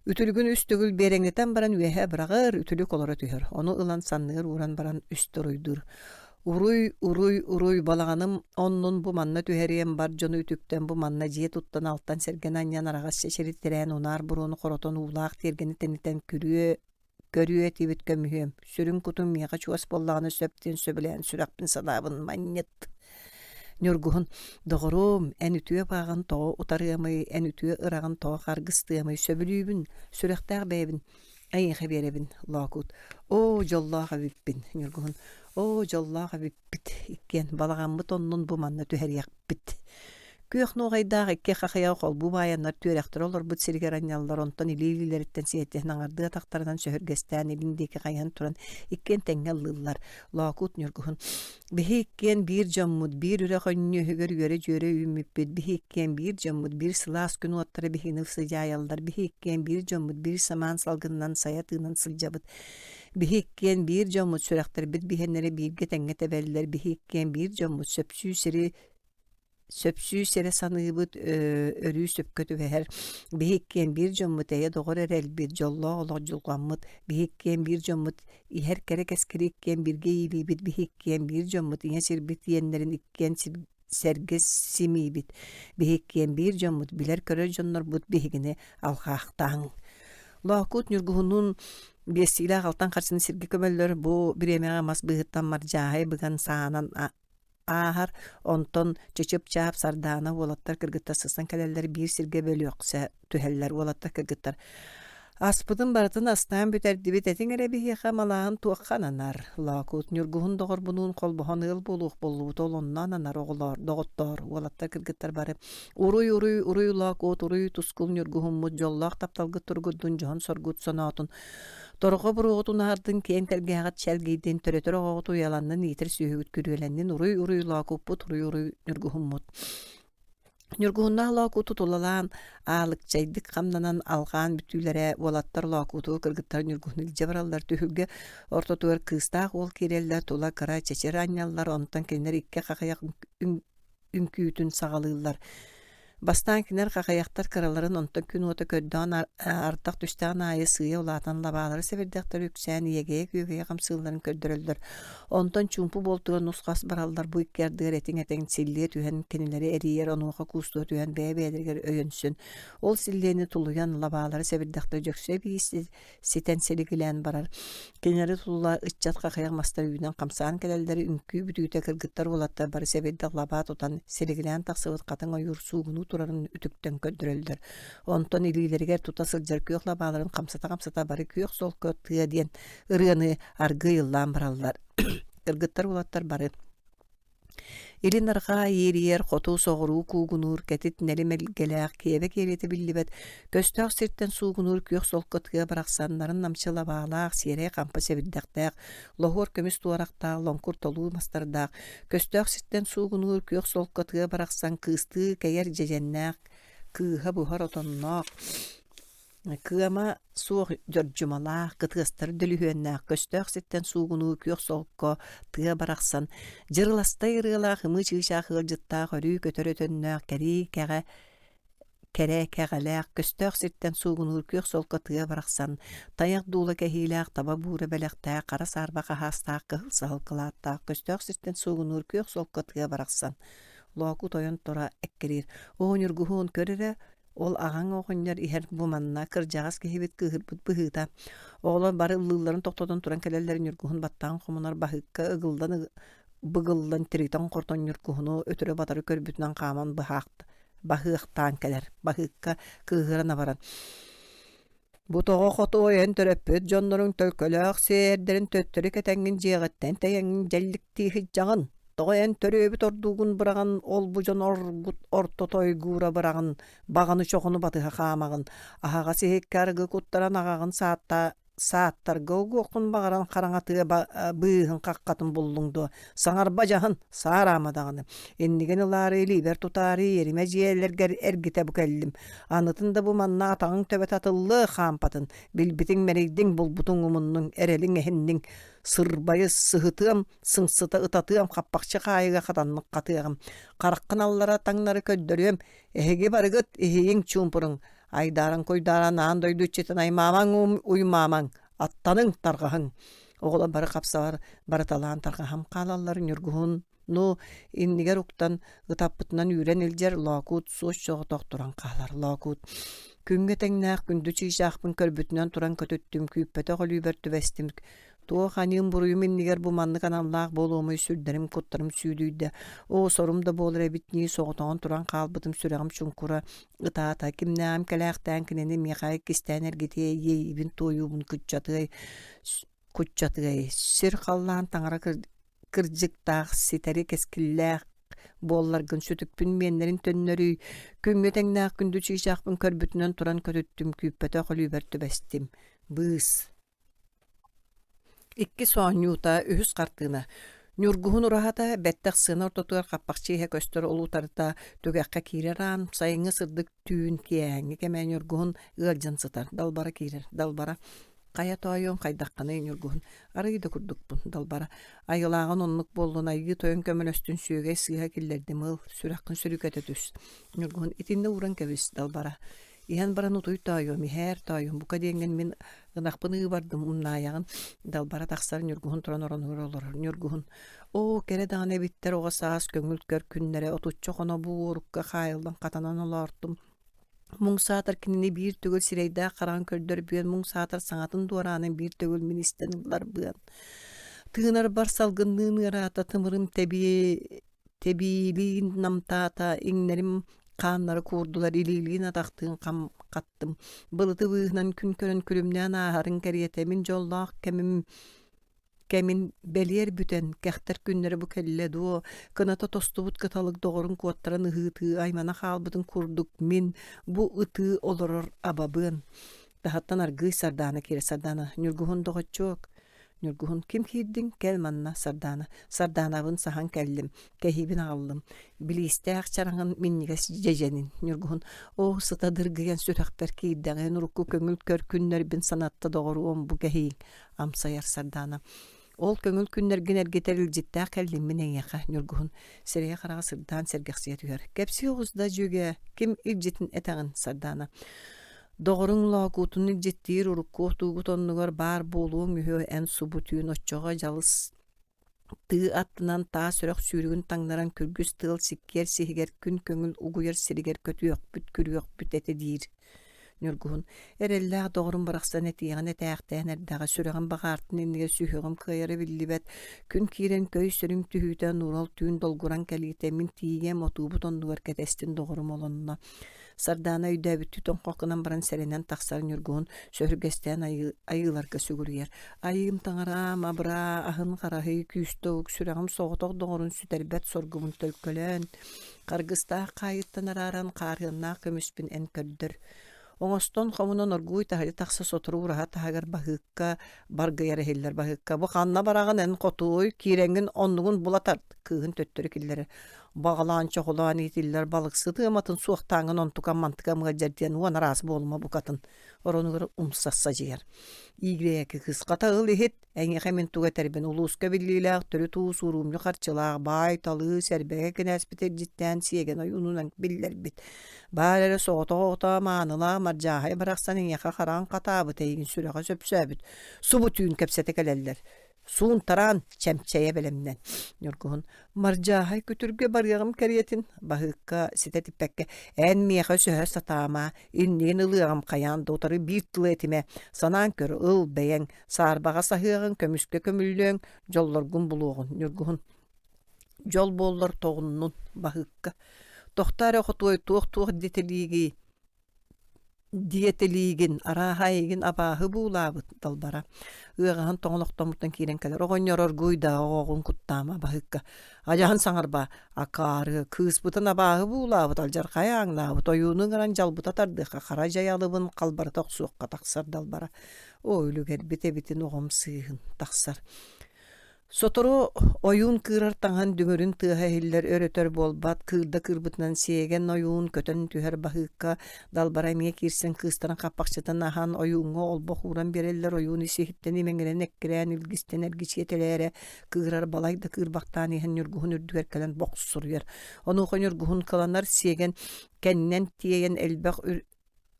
Үтүлүгүн үс төгүл биэрэҥнэтэн баран үөһэ быраҕар, үтүлүк олоро түһэр. Ону ылан санныгар ууран баран үстэ уруйдуур. Уруй, уруй, уруй, балаҕаным оннун бу манна түһэриэм, бар дьону үтүктэн бу манна дьиэ туттан алтан сэргэни анньан араҕас чэчири тирээн унаар буруону хоротон уулаах тиэргэни тэнитэн күрүө көрүө этибит көмүһүөм, сүрүн кутум миэхэ чугас буоллаҕына сөп диэн сөбүлээн сүрэхпин санаабын манньыт. Ньургуһун, доҕоруом, эн үтүө бааҕын тоҕо утарыамый, эн үтүө ыраҕын тоҕо харгыстыамый, сөбүлүүбүн, сүрэхтээх бэйэбин эйиэхэ биэрэбин, Лоокуут. Оо, дьоллоох эбиппин, Ньургуһун. Оо, дьоллоох эбиппин иккиэн балаҕаммыт оннун бу манна түһэриэхпит. Күөх нуоҕайдаах икки хахыйаҕы холбуу баайаннар түөрэхтэрэ олорбут сиригэр анньаллар, онтон илии-илиилэриттэн сиэтиһэн аҥардыы атахтарынан сөһүргэстээн илин диэки хайыһан туран иккиэн тэҥҥэ ыллыыллар. Лоокуут Ньургуһун «Биһи иккиэн биир дьоммут, биир үрэх өнньүөһүгэр үөрэ-дьүөрэ үүммүппүт, биһи иккиэн биир дьоммут, биир сылаас күн уоттара биһигини сыдьаайаллар, биһи иккиэн биир дьоммут, биир самаан салгынынан сайа тыынан сылдьабыт, Биһи иккиэн биир дьоммут сүрэхтэрбит биһиэннэрэ бииргэ тэҥҥэ тэбэллэр, биһи иккиэн биир дьоммут сөпсүү сири сөпсүү сирэ саныыбыт өрүү сөпкө түбэһэр. Биһи иккиэн биир дьоммут эйэ доҕор эрэлбит, дьоллоох олох дьулҕаммыт. Биһи иккиэн биир дьоммут иһэр кэрэ кэскили иккиэн бииргэ иилиибит. Биһи иккиэн биир дьоммут ийэ сирбит иэннэрин иккиэн сэргэ симиибит. Биһиккиэн биир дьоммут, билэр-көрөр дьоннорбут биһигини алҕаахтааҥ. Лоокуут Ньургуһуннуун биэстиилээх алтан харчыны сиргэ көмөллөр. Бу бириэмэҕэ мас быыһыттан мардьааһай быган саанан ааһар. Онтон чычып-чаап Сардаана уолаттар кыргыттар сыстан кэлэллэр биир сиргэ бөлүөхсэ түһэллэр уолаттар кыргыттар Аспытын барытын астаан бүтэрдибит, этиҥ эрэ биһиэхэ малааһын туохха ананар? Лоокуут Ньургуһун доҕорбунуун холбоһон ыал буолуох буоллубут, ол онно ананар оҕолоор, доҕоттоор, уолаттар кыргыттар бары Уруй, уруй, уруй Лоокуут, уруй тускул Ньургуһуммут, дьоллоох тапталгыт туругурдун, дьоһун соргут соноотун, торҕо буруоҕутун аһардын, киэҥ тэлгэһэҕит чэлгийдин, төрөтөр оҕоҕут уйаланнын, иитэр сүөһүгүт күрүөлэннин, уруй, уруй Лоокуппут, уруй, уруй Ньургуһуммут. Ньургуһуннаах Лоокууту тулалаан, аалыкчайдык хамнанан алҕаан бүтүүлэрэ уолаттар Лоокууту кыргыттар Ньургуһуну илдьэ бараллар. Түһүлгэ ортотугар кыыстаах уол киирэллэр, тула кыра чэчир анньаллар, онтон кинилэр икки хахыйах үҥкүүтүн саҕалыыллар. Бастаан кинилэр хахыйахтар кыраларын, онтон күн уота көрдөөн ардах түстэҕин аайы сыыйа улаатан лабаалара сэбирдэхтэрэ үксээн иэгэйэ-күөгэйэ хамсыылларын көрдөрөллөр. Онтон чуумпу буолтугар нус-хас бараллар бу икки ардыгар этиҥ-этиҥ силлиэ түһэн кинилэри эрийэр, онуоха куустуһа түһэн бэйэ-бэйэлэригэр өйөнсөн, ол силлиэни тулуйан лабаалары сэбирдэхтэрэ дьөксө эбии ситэн силигилээн барар. Кинилэри тула ыччат хахыйах мастар үүнэн хамсаан кэлэллэр, үҥкүү бүтүүтэ кыргыттар уолаттар бары сэбирдэх лабаа тутан силигилээн тахсыбыт хатыҥ ойуур суугунуу турарын үтүктэн көрдөрөллөр. Онтон илиилэригэр тута сылдьар күөх лабааларын хамсата-хамсата бары күөх солко тыа диэн ырыаны аргыый ыллаан бараллар. Кыргыттар уолаттар бары Илин арҕаа иэрийэр, хоту соҕуруу куугунуур, кэтит нэлим элгэлээх, киэбэ киэлитэ биллибэт, көстөөх сиртэн суугунуур күөх солко тыа барахсаннарын намчы лабаалаах, сиэрэй хампа сэбирдэхтээх, лоһуор көмүс туорахтаах, лоҥкур толуу мастардаах, көстөөх сиртэн суугунуур күөх солко тыа барахсан кыыстыы кэйэр дьэдьэннээх, кыыһа буһар отонноох, Кыама суох дьордьумалаах, кытыастар дөлүһүөннээх, көстөөх сиртэн суугунуу күөх солко тыа барахсан, дьырыластай ырыалаах ымыы чыычаах ыалдьыттаах өрүү көтөр өтөннөөх кэрии кэҕэ кэрэ кэҕэлээх, көстөөх сиртэн суугунуур күөх солко тыа барахсан, тайах дуула кэһиилээх, таба буура бэлэхтээх, хара саарба хаһаастаах, кыһыл саһыл кылааттаах, көстөөх сиртэн суугунуур күөх солко тыа барахсан. Лоокут ойон тура эккириир. Оо, Ньургуһун, көр эрэ, Ол аҕаҥ оҕонньор иһэр бу манна кырдьаҕас киһибит кыыһырбыт быһыыта. Оҕолор бары ыллыылларын тохтотон туран кэлэллэр Ньургуһун баттаҕын хомунар баһыыкка ыгыллан быгыллан тиритэн-хортон Ньургуһуну өтөрү-батары көрбүтүнэн хааман баһыахтаан кэлэр. Баһыыкка кыыһыран абаран «Бу тоҕо хотуой эн төрөппүт дьонноруҥ төлкөлөөх сиэрдэрин төттөрү кэтэҥҥин дьиэҕиттэн тэйэҥҥин дьэлликтии сылдьаҕын?» Тоҕо эн төрүөбүт ордуугун быраҕан, ол-бу дьон оргут ортото ойгуура быраҕан, баҕаны чоҕуну батыһа хаамаҕын, аһаҕас иһиккэ арыгы куттаран аҕаҕын саатта сааттарга угуоххун баҕаран хараҥатыа быыһын хаххатын буллуҥ дуо? Саҥарба дьаһын, саараама даҕаны. Иннигин ылаары илиибэр тутаары иэримэ дьиэлэргэр эргитэ бу кэллим. Анытын да бу манна атаҕыҥ төбөтө атыллыа хаампатын. Билбитиҥ мэрийдиҥ, булбутуҥ умуннуҥ, эрэлиҥ эһинниҥ. Сырбайы сыһытыам, сыҥсыта ытатыам, хаппахчы хаайыга хатаннык хатыаҕым. Хараххын аллара таҥнары көрдөрүөм. Эһиги барыгыт иһийиҥ чуумпуруҥ. Айдааран-куйдааран аан дойду иччитин аймаамаҥ уймаамаҥ, аттаныҥ, тарҕаһыҥ. Оҕолор бары хапсаҕар барыталаан тарҕаһан хаалаллар Ньургуһун ну иннигэр уктан ытаппытынан үүрэн илдьэр Лоокуут суос соҕотох туран хаалар Лоокуут күҥҥэ тэҥнээх күндү чыычаахпын көрбүтүнэн туран көтүттүм күүппэтэх өлүүбэр түбэстим Туох аньыым-буруйум иннигэр бу маннык аналлаах буолуомуй сүрдэрим-куттарым сүүдүйдэ. Оо, сорум да буолар эбит нии, соҕотоҕун туран хаалбытым сүрэҕим чуҥкура ытаата. Кимнээҕим кэлээхтээн кинини миэхэ иккистээн эргитиэй, иэйиибин туойуубун кыччатыай, куччатыай. Сир-халлаан таҥара кырдьыктаах, ситэри кэскиллээх буолларгын сүтүкпүн миэннэрин төннөрүй, күҥҥэ тэҥнээх күндү чыычаахпын көрбүтүнэн туран көтүттүм, күүппэтэх өлүүбэр түбэстим. Быыс. Иккис оонньуута, үһүс хартыына. Ньургуһун ураһата бэттэх сыана ортотугар хаппахчы иһэ көстөр ол утарыта түгэххэ киирэр аан, сайыҥҥы сырдык түүн киэһээҥҥи кэмэ Ньургуһун ыалдьан сытар, далбара киирэр, далбара «Хайа тоойуом хайдаххыный Ньургуһун, арыый да курдукпун, далбара айылааҕын оннук буоллун, айыы тойон көмөлөстүн сүөгэй сыыһа киллэрдим ыл, сүрэххин сүрүкэтэ түс, Ньургуһун итиннэ ууран кэбис, далбара Иһэн баран утуй тоойуом, иһээр тоойуом, бука диэҥҥин мин ынахпын ыыбардым, умнаайаҕын, далбара тахсар Ньургуһун туран оронугар олорор. Ньургуһун, оо, кэрэ даҕаны эбиттэр оҕо саас көҥүл көр күннэрэ, отучча хоно бу уорукка хаайыллан хатанан олоортум. Муҥ саатар кинини биир төгүл сирэйдээх хараҕын көрдөрбүөн, муҥ саатар саҥатын дуораанын биир төгүл мин истэн ылларбыан. Тыынарбар салгынныын ыараата, тымырым тэбиэ Тэбиилиин намтаата, иҥнэрим хааннара куурдулар, илиилиин атахтыын хам хаттым. Былыты быыһынан күн көрөн күлүмнээн ааһарын кэриэтэ мин дьоллоох кэмим кэмин бэлиэр бүтэн, кэхтэр күннэрэ бу кэллэ дуо, кыната тостубут кыталык доҕорун куоттаран ыһыытыы аймана хаалбытын курдук мин бу ытыы олорор абабыан. Таһыттан аргыый Сардаана киирэ Сардаана, Ньургуһун доҕоччуок, Ньургуһун ким киирдиҥ, кэл манна, Сардаана. Сардаанабын саһан кэллим, кэһиибин аҕаллым. Билиистээх чараҥын минньигэс дьэдьэнин. Ньургуһун оо, сыта дыргыйан сүрэхпэр киирдэҕин, урукку көҥүл көр күннэрбин санатта доҕоруом бу кэһииҥ, амсайар Сардаана. Ол көҥүл күннэргин эргитэр илдьиттээх кэллим мин эйиэхэ, Ньургуһун сирэйэ-хараҕа сырдаан сэргэхсийэ түһэр. Кэпсии оҕус да дьүөгэ, ким илдьитин этэҕин, Сардаана. Доҕоруҥ Лоокуутун илдьиттиир урукку отуугут оннугар баар буолуоҥ үһү эн субу түүн оччоҕо дьалыс тыы аттынан таас үрэх сүүрүгүн таҥнаран күргүс тыал сиккиэр сиһигэр күн көҥүл угуйар сиригэр көтүөхпүт, күрүөхпүт этэ диир. Ньургуһун эрэллээх доҕорум барахсан этиэҕин этээхтээн эрдэҕэ сүрэҕим баҕаартын иннигэр сүһүөҕүм кыайара биллибэт күн киирэн көй сүрүн түһүүтэ нуурал түүн долгуран кэлиитэ мин тиийиэм отуубут оннугар кэтэстин доҕорум олонно Сардаана өйдөөбүттүү тоҥхох гынан баран сэрэнэн тахсар Ньургуһун сөһүргэстээн айыыларга сүгүрүйэр. Айыым таҥараам, абыраа, аһын хараһый, күүстэ ук, сүрэҕим соҕотох доҕорун сүтэрбэт соргубун төлкөлөөн, харгыстаах хаайыттан арааран хаарыаннаах көмүспүн эн көрдөр. Оҥостон хомунан оргууй таһырдьа тахса сотору ураһа таһыгар баһыыкка баргыйар иһиллэр баһыыкка бу ханна бараҕын эн хотуой киирэҥҥин оннугун була тарт кыыһын төттөрү киллэрэр баҕалаан чохолоон иитиллэр балыксыт ыаматын суохтааҥҥын онтукам мантыкам ыалдьар диэн уон араас буолума букатын оронугар умса садьыйар иигирээки кыыс хата ыл иһит эйиэхэ мин тугу этэрбин улууска биллиилээх төрүт уус уруумньу харчылаах баай талыы сэрбэгэ кинээспит илдьиттээн сиэгэн ойуунунан биллэрбит баар эрэ соҕотох оҕото маанылаах мардьааһай барахсан эйиэхэ хараҕын хатаабыт эйигин сүрэҕэ сөпсөөбүт субу түүн кэпсэтэ кэлэллэр Суун-тараан, чэмчэйэ бэлэмнэн. Ньургуһун «Мардьааһай күтүргэ барыаҕым кэриэтин» Баһыыкка ситэ типпэккэ «Эн миэхэ өсөһө сатаама, иннигин ылыаҕым хайаан да утары биир тылы этимэ, санаан көр, ыл бэйэҥ, саарбаҕа саһыаҕыҥ, көмүскэ көмүллүөҥ, дьоллоргун булуоҕун». Ньургуһун «Дьол буоллар тоҕуннун, Баһыыкка, тохтоо эрэ хотуой, туох-туох дэтэлиигий?» Диэтэлиигин, арааһа эйигин абааһы буулаабыт далбара. Ыаҕаһын тоҥолохтоммуттан киирэн кэлэр. Оҕонньор оргууй да оҕоҕун куттаама баһыыкка. Адьаһын саҥарба, акаары, кыыспытын абааһы буулаабыт, алдьархай ааҥнаабыт, ойууну ыҥыран дьалбыта тардыахха, хара дьайалыбын халбарыта охсуохха тахсар далбара. Оо, үлүгэрбит эбитин оҕом сыыһын тахсар. Сотору ойуун кыырар таҥаһын дүҥүрүн тыаһа иһиллэр өр-өтөр буолбат, кыырда кыырбытынан сиэгэн ойуун көтөн түһэр баһыыкка далбара эмиэ киирсэн кыыстарын хаппахчытын аһан ойууҥҥа олбох ууран биэрэллэр ойуун ис-иһиттэн имэҥирэн эккирээн илгистэн эргичиэтэлээрэ кыырар балай да кыырбахтаан иһэн ньургуһун үрдүгэр кэлэн бохсуруйар. Онуоха ньургуһун кыланар сиэгэн кэннинэн тиэйэн элбэх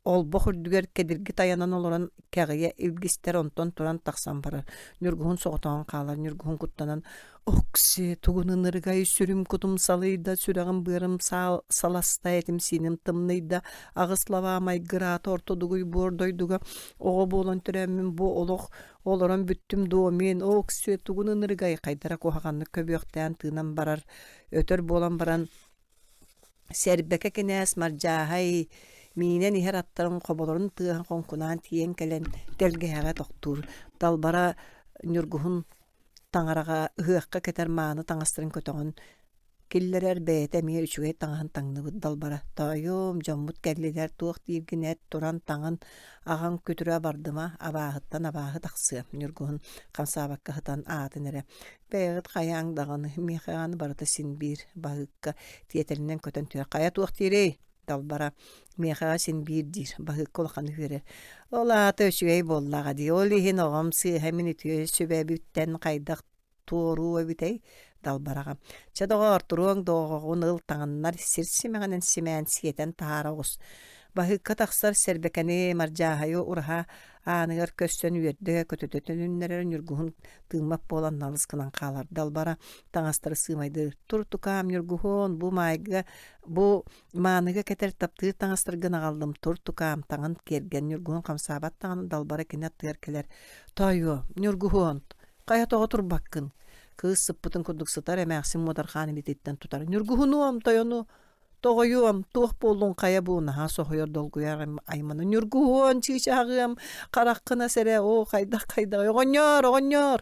Олбох үрдүгэр кэдирги тайанан олорон кэҕийэ илгистэр, онтон туран тахсан барар. Ньургуһун соҕотоҕун хаалар, Ньургуһун куттанан «Окси, тугун ынырыгай, сүрүм-кутум салыйда, сүрэҕим-быарым саласта, этим-сииним тымныйда, аҕыс лабаа майгыраата орто дугуй буор дойдуга оҕо буолан төрөөммүн бу олох олорон бүттүм дуо мин, Окси, тугун ынырыгай» хайдара куһаҕаннык көбүөхтээн тыынан барар, өтөр буолан баран Сэрбэкэ кинээс Мардьааһай миинэн иһэр аттарын хоболорун тыаһын хоҥкунаан тиийэн кэлэн тэлгэһэҕэ тохтуур, Далбара Ньургуһун таҥараҕа ыһыахха кэтэр мааны таҥастарын көтөҕөн киллэрэр, бэйэтэ эмиэ үчүгэй таҥаһын таҥныбыт Далбара: «Тоойуом, дьоммут кэллилэр, туох дииргин эт, туран таҥын, аҕаҥ күтүрэ абардыма, абааһыттан абааһы тахсыа» Ньургуһун хамсаабакка сытан аатын эрэ Бэйэҕит хайааҥ даҕаны, миэхэ даҕаны барыта син биир баһыыкка тиэтэлинэн көтөн түһэр. Хайа туох диирий? Далбара миэхэҕэ син биир диир, баһыыкка улаханнык үөрэр. Ол аата үчүгэй буоллаҕа дии, ол иһин оҕом сыыһа мин үтүө сүбэбиттэн хайдах туоруу эбитэй? Далбараҕа. Чэ доҕоор, туруоҥ да оҕоҕун ыл таҥыннар, сир симэҕинэн симээн сиэтэн таһаара оҕус. Баһыыкка тахсар сэрбэкэни Мардьааһайы ураһа ааныгар көрсөн үөрдэ-көтүтэ төнүннэрэр Ньургуһун тыыммат буолан налыс гынан хаалар. Далбара таҥастары сыымайдыыр. Тур тукаам Ньургуһун, бу маайга, бу мааныга кэтэр таптыыр таҥастаргын аҕаллым. Тур тукаам, таҥын киэргэн. Ньургуһун хамсаабат даҕаны Далбара кини аттыгар кэлэр. Тоойуо, Ньургуһун, хайа тоҕо турбаккын? Кыыс сыппытын курдук сытар эмээхсин муодархаан илиититтэн тутар. Ньургуһунуом, тойону Тоҕойуом, туох буоллуҥ хайа бу наһаа соһуйар долгуйар аймана Ньургуһуон, чыычааҕыам, хараххын ас эрэ, оо, хайдах хайдаҕый, оҕонньоор, оҕонньоор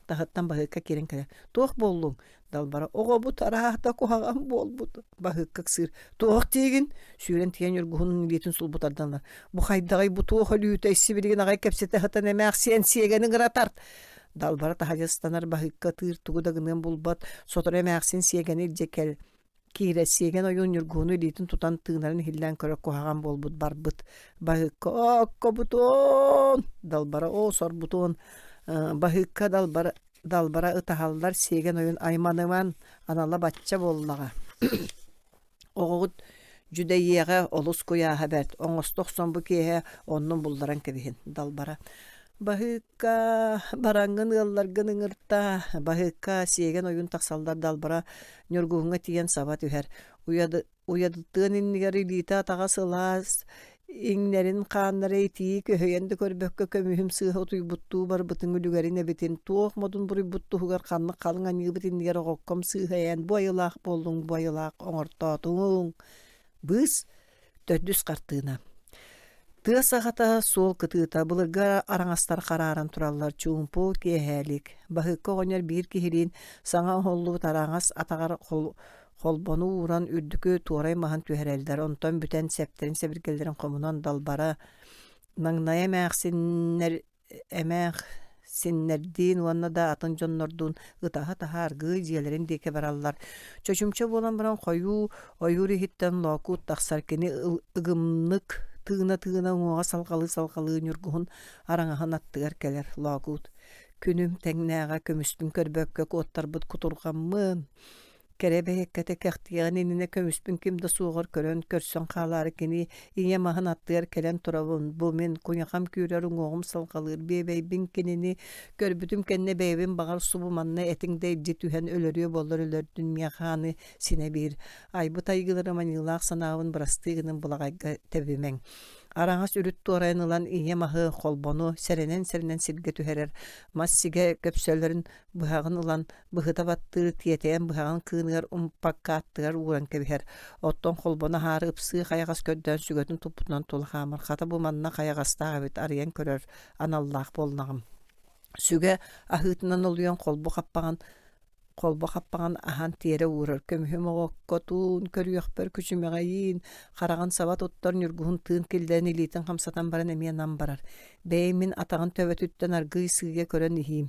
Таһыттан Баһыыкка киирэн кэлэр. Туох буоллуҥ? Далбара оҕобут араата куһаҕан буолбут. Баһыыкка ыксыыр. Туох диигин? Сүүрэн тиийэн Ньургуһунун илиитин сулбу тардан ылар. Бу хайдаҕый, бу туох өлүүтэй, сибилигин аҕай кэпсэтэ сытан эмээхсиэн сиэгэни ыҥыра тарт. Далбара таһырдьа ыстанар Баһыыкка ытыыр тугу да гыныан булбат. Сотору эмээхсин сиэгэни илдьэ кэл Киирэ сиэгэн ойуун Ньургуһуну илиитин тутан тыынарын иһиллээн көрөр куһаҕан буолбут барбыт. Баһыыкка «Ооккобутуон!» Далбара «Оо, сорбутуон!» Баһыыкка далбара, далбара ытаһаллар сиэгэн ойуун айманыман анала бачча буоллаҕа. Оҕоҕут дьүдэйиэҕэ олус куйааһа бэрт, оҥосто охсон бу киэһэ оннун булларан кэбиһин. Далбара Баһыыкка бараҥҥын ыалларгын ыҥыртаа, Баһыыкка сиэгэн ойуун тахсаллар Далбара Ньургуһуҥҥа тиийэн саба түһэр. Уйадытыан иннигэр илиитэ-атаҕа сылаас, иҥнэрин хааннара итии көһүйэн да көрбөккө көмүһүм сыыһа утуйбуттуу барбытын үлүгэрин эбитин, туох модун буруйбут туһугар ханнык халыҥ аньыыбыт иннигэр оҕокком сыыһа эн бу айылаах буоллуҥ, бу айылаах оҥортоотуҥ. Быыс Төрдүс хартыына. Тыа саҕата, суол кытыыта, былыргы араҥастар харааран тураллар, чуумпу, киэһээлик. Баһыыкка оҕонньор биир киһилиин саҥа оһоллубут араҥас атаҕар холбону ууран үрдүкү туорай маһын түһэрэллэр, онтон бүтэн сэптэрин-сэбиргэллэрин хомунан далбара маҥнай эмээхсиннэр эмээхсиннэрдиин уонна да атын дьоннордуун ытаһа-ытаһа аргыый дьиэлэрин диэки бараллар. Чочумча буолан баран хойуу ойуур иһиттэн Лоокуут тахсар кини ыгымнык тыына-тыына уҥуоҕа салҕалыы-салҕалыы Ньургуһун араҥаһын аттыгар кэлэр Лоокуут күнүм тэҥнээҕэ көмүспүн көрбөккө куоттарбыт кутурҕаммын Кэрэ бэйэккэтэ кэхтиэҕин иннинэ көмүспүн ким да суоҕар көрөн, көрсөн хаалаары кини ийэм аһын аттыгар кэлэн турабын. Бу мин куйахам күүрэр уҥуоҕум салҕалыыр биэбэйбин кинини көрбүтүм кэннэ бэйэбин баҕар субу манна этиҥ да илдьи түһэн өлөрүө буоллар өлөрдүн миэхэ аны синэ биир айбыт айгыларым аньыылаах санаабын бырастыы гынан былаҕайга тэбимэҥ. Араҥас үрүт туорайан ылан ийэ маһы, холбону сэрэнэн-сэрэнэн сиргэ түһэрэр, мас сигэ көпсөлөрүн быһаҕын ылан быһыта баттыыр, тиэтэйэн быһаҕын кыыныгар умпакка аттыгар ууран кэбиһэр. Оттон холбону аһаары ыпсыы хайаҕас көрдөөн сүгэтин туппутунан тула хаамар. Хата бу манна хайаҕастаах эбит, арыйан көрөр аналлаах буоллаҕым. Сүгэ аһыытынан олуйан холбу хаппаҕын холбо хаппаҕын аһан тиэрэ уурар, көмүһүм оҕоккотун көрүөхпэр күчүмэҕэйиин, хараҕын саба туттар ньургуһун тыын киллэрэн илиитин хамсатан баран эмиэ нам барар. Бэйэм мин атаҕын төбөтүттэн аргыый сыыйа көрөн иһиим.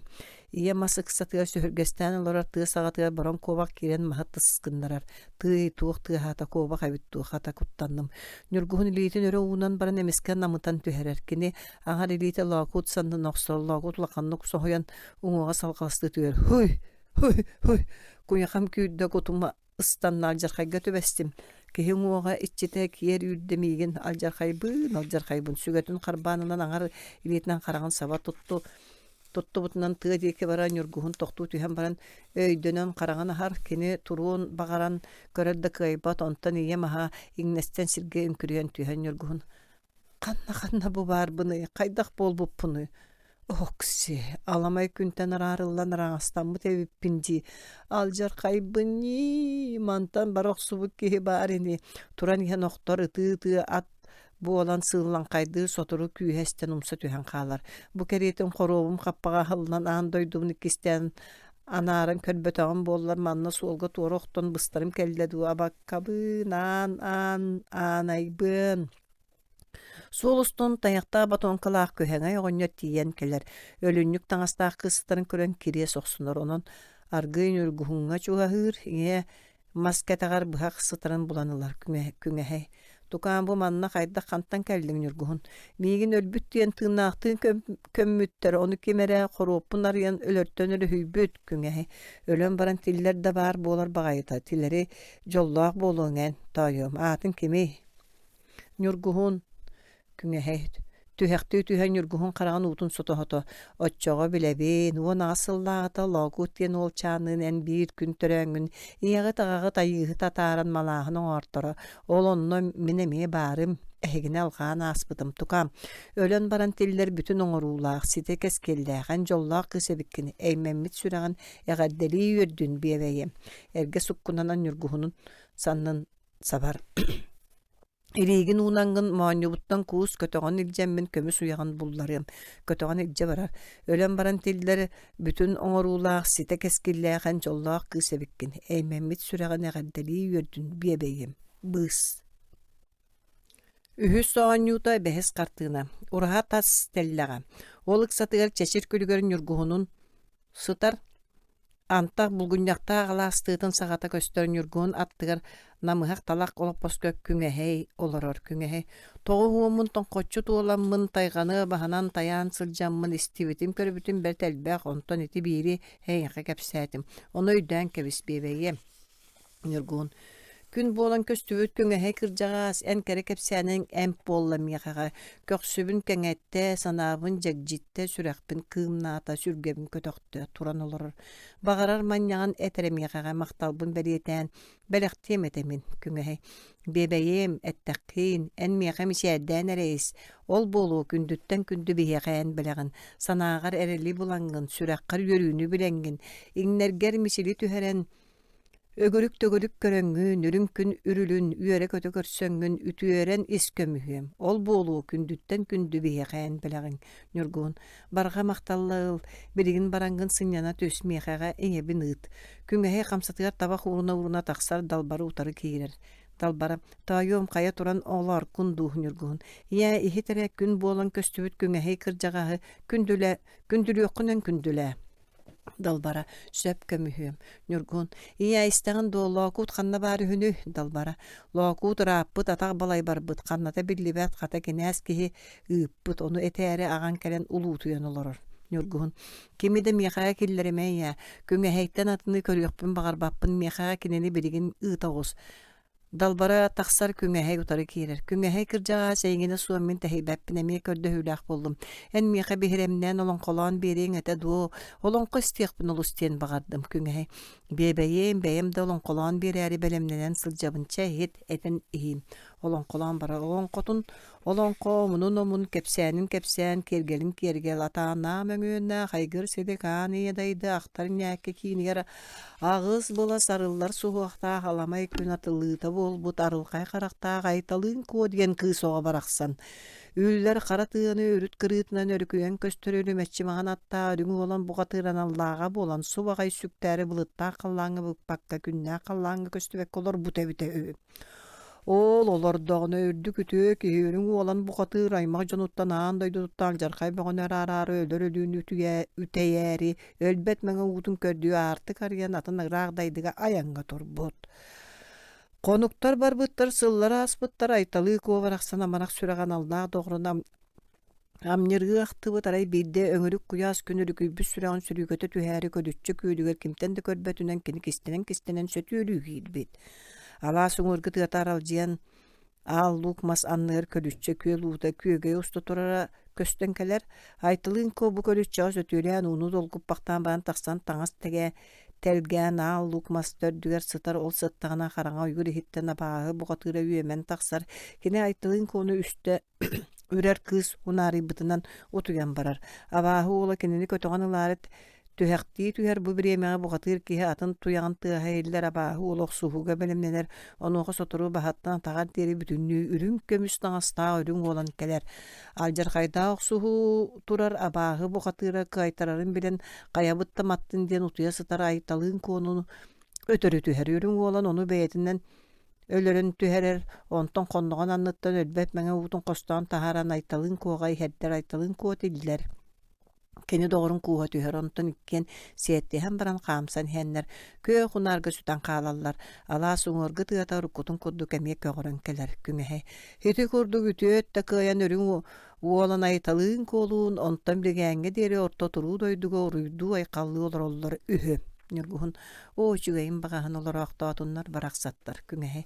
Ийэ мас ыксатыгар сөһүргэстээн олорор тыа саҕатыгар бороҥ куобах киирэн маһы тыс гыннарар. Тыый, туох тыаһаата, куобах эбит дуу, хата куттанным. Ньургуһун илиитин өрө уунан баран эмискэ намытан түһэрэр. Кини аҥар илиитэ Лоокуут саннын охсор, Лоокуут улаханнык соһуйан уҥуоҕа салҕаластыы түһэр. Һуй, һуй, һуй, куйахам күүрдэ кутума ыстанна алдьархайга түбэстим. Киһи уҥуоҕа иччитэ киэр үүрдэ миигин алдьархайбын, алдьархайбын сүгэтин харбаан ылан аҥар илиитинэн хараҕын саба тутту туттубутунан тыа диэки баран ньургуһун тохтуу түһэн баран өйдөнөн хараҕын аһар кини туруон баҕаран көрөр да кыайбат онтон ийэм аһа иҥнэстэн сиргэ үҥкүрүйэн түһэн ньургуһун Ханна-ханна бу баарбыный, хайдах буолбуппунуй? Окси, аламай күнтэн араарыллан араҥастаммыт эбиппин дии. Алдьархайбын ньии, мантан бара охсубут киһи баар ини. Туран иһэн охтор ытыы-ытыы ат буолан сыыллаҥхайдыы сотору күүһэ эстэн умса түһэн хаалар. Бу кэриэтин хоруобум хаппаҕа аһыллан аан дойдубун иккистээн анааран көрбөтөҕүм буоллар манна суолга туора охтон быстарым кэллэ дуу абаккабыын аан аан аанайбыан Суол устун тайахтаах ботуоҥкалаах күһэҥэй оҕонньор тиийэн кэлэр, өлүнньүк таҥастаах кыыстарын көрөн кириэс охсунар, онон аргыый ньургуһуҥҥа чугаһыыр, ийэ мас кэтэҕэр быһах сытарын булан ылар күҥэһэй. «Тукаам, бу манна хайдах хантан кэллиҥ, Ньургуһун? Миигин өлбүт диэн тыыннаахтыын көммүттэр, ону ким эрэ хоруоппун арыйан өлөртөн өрүһүйбүт, күҥэһэй. Өлөн баран тиллэр да баар буолар баҕайыта, тилэри дьоллоох буолуоҥ эн, тоойуом, аатыҥ кимий?» Ньургуһун күҥэһэй түһэхтии түһэн Ньургуһун хараҕын уутун сото-сото «Оччоҕо билэбин, 18 сыллааҕыта Лоокуут диэн уолчаанныын эн биир күн төрөөҥҥүн ийэҕит-аҕаҕыт айыыһыт атааран малааһын оҥорторо, ол онно мин эмиэ баарым, эһигини алҕаан ааспытым, тукаам, өлөн баран тиллэр бүтүн оҥоруулаах, ситэ кэскиллээх, эн дьоллоох кыыс эбиккин, эймэммит сүрэҕин эҕэрдэлии үөрдүн биэбэйиэм» эргэ суккунанан Ньургуһунун саннын сабар Илиигин уунаҥҥын моонньубуттан куус көтөҕөн илдьэммин көмүс уйаҕын булларыам, көтөҕөн илдьэ барар, өлөн баран тиллэр бүтүн оҥоруулаах, ситэ кэскиллээх эн дьоллоох кыыс эбиккин, эймэммит сүрэҕин эҕэрдэлии үөрдүн биэбэйиэм, быыс Үһүс оонньуута бэһис хартыына, ураһа тас тэллэҕэ, ол ыксатыгар чэчир күлүгэр ньургуһунун сытар Антах булгунньахтаах алаас тыатын саҕата көстөр ньургуһун аттыгар намыһах талах олоппоско күҥэһэй олорор күҥэһэй тоҕо уһуоммун тоҥхоччу туоламмын тайҕаны баһынан тайаан сылдьаммын истибитим көрбүтүм бэрт элбэх онтон ити биири эйиэхэ кэпсээтим ону өйдөөн кэбис биэбэйиэм Ньургун Күн буолан көстүбүт күҥэһэй кырдьаҕаас, эн кэрэ кэпсээниҥ эмп буолла миэхэҕэ, көхсүбүн кэҥэттэ, санаабын дьэгдьиттэ, сүрэхпин кыымнаата, сүргэбин көтөхтө, туран олорор. Баҕарар манньаҕын эт эрэ миэхэҕэ махталбын бэлиэтээн, бэлэхтиэм этэ мин, күҥэһэй. Биэбэйиэм, эттэххиин, эн миэхэ мичээрдээн эрэ ис, ол буолуо күндүттэн күндү биһиэхэ эн бэлэҕин, санааҕар эрэли булаҥҥын, сүрэххэр үөрүүнү билэҥҥин, иҥнэргэр мичили түһэрэн, Өгүрүк-төгүрүк көрөҥҥүн, үрүҥ күн үрүлүн үөрэ-көтө көрсөҥҥүн үтүөрэн ис көмүһүөм, ол буолуо күндүттэн күндү биһиэхэ эн бэлэҕиҥ, Ньургун, барҕа махталла ыл, билигин бараҥҥын сынньана түс, миэхэҕэ ийэбин ыыт. Күҥэһэй хамсатыгар табах ууруна-ууруна тахсар далбары утары киирэр. Далбара, тоойуом хайа туран олооркун дуу, Ньургуһун. Ийээ, иһит эрэ күн буолан көстүбүт күҥэһэй кырдьаҕаһы күндүлэ, күндүлүөххүнэн күндүлээ. Далбара, сөп көмүһүөм. Ньургун, ийээ истэҕин дуо, Лоокуут ханна баар үһүнүй? Далбара, Лоокуут ырааппыт, атах балай барбыт, ханната биллибэт, хата кинээс киһи ыыппыт, ону этээри аҕаҥ кэлэн улуутуйан олорор. Ньургуһун, кими да миэхэҕэ киллэримэ ийээ, күҥэһэйтэн атыны көрүөхпүн баҕарбаппын, миэхэҕэ кинини билигин ыыта оҕус. Далбара тахсар күҥэһэй утары киирэр. Күҥэһэй кырдьаҕаас эйигинэ суох мин тэһийбэппин эмиэ көрдөһүүлээх буоллум. Эн миэхэ биһирэмнээн олоҥхолоон биэриэҥ этэ дуо? Олоҥхо истиэхпин олус диэн баҕардым, күҥэһэй. Биэбэйиэм, бэйэм да олоҥхолоон биэрээри бэлэмнэнэн сылдьабын, чэ иһит, этэн иһиим. Олоҥхолоон барар олоҥхотун олоҥхо омунун-омун, кэпсээнин кэпсээн, киэргэлин киэргэл, атааннаах мөҥүөннээх айгыр силик аан ийэ дайды ахтар ньээкки киинигэр аҕыс былас арыллар суһуохтаах аламай күн атыллыыта буолбут арылхай харахтаах Айталыын Куо диэн кыыс оҕо барахсан Үллэр хара тыаны үрүт кырыытынан өрүкүйэн көстөр үрүмэччи маҥан аттаах үрүҥ уолан бухатыыр аналлааҕа буолан субаҕай сүктээри былыттаах халлааҥҥа быкпакка күннээх халлааҥҥа көстүбэккэ олорбута эбитэ үһү. Ол олордоҕуна үрдүк үтүө киһи үрүҥ уолан бухатыыр аймах дьонуттан аан дойдутуттан алдьархай бөҕөнү араараары өлөр өлүүнү үтэйээри өлбөт мэҥэ уутун көрдүү аартык арыйан атын ыраах дайдыга айаҥҥа турбут. Хонуктар барбыттар, сыллар ааспыттар, Айталыы Куо барахсан амарах сүрэҕэ аналлаах доҕорун амньыргыы ахтыбыт, арай биирдэ өҥүрүк куйаас күн өрүкүйбүт сүрэҕин сүрүүкэтэ түһээри көдүччү күөлүгэр кимтэн да көрбөтүнэн кини кистэнэн-кистэнэн сөтүөлүү киирбит. Алаас уҥуоргу тыата аралдьыйан Аал луук мас анныгар көлүччэ күөл уута күөгэйэ уста турара көстөн кэлэр. Айталыын Куо бу көлүччэҕэ сөтүөлээн ууну долгуппахтаан баран тахсан таҥас тэгэ тэлгээн аал луук мас төрдүгэр сытар ол сыттаҕына хараҥа ойуур иһиттэн абааһы бухатыыра үөмэн тахсар. Кини Айталыын Куону үстэ үрэр кыыс унаарыйбытынан утуйан барар. Абааһы уола кинини көтөҕөн ылаары түһэхтии түһэр бу бириэмэҕэ бухатыыр киһи атын туйаҕын тыаһа иһиллэр абааһы уола охсуһууга бэлэмнэнэр онуоха сотору баһыттан атаҕар диэри бүтүннүү үрүҥ көмүс таҥастаах үрүҥ уолан кэлэр. Алдьархайдаах охсуһуу турар абааһы бухатыыра кыайтарарын билэн хайабыт да маттын диэн утуйа сытар Айталыын Куонуну өтөрү түһэр. Үрүҥ уолан ону бэйэтинэн өлөрөн түһэрэр, онтон хонноҕун анныттан өлбөт мэҥэ уутун хостоон таһааран Айталыын Куоҕа иһэрдэр, Айталыын Куо тиллэр. Кини доҕорун кууһа түһэр, онтон иккиэн сиэттиһэн баран хаамсан иһэннэр күөх унаарга сүтэн хаалаллар. Алаас уҥуоргу тыата уруккутун курдук эмиэ көҕөрөн кэлэр күҥэһэ. Ити курдук үтүө өттө кыайан үрүҥ уолан Айталыын Куолуун онтон билгээҥҥэ диэри орто туруу дойдуга уруйдуу-айхаллыы олороллор үһү. Ньургуһун оо үчүгэйин баҕаһын олороохтоотуннар барахсаттар күҥэһи.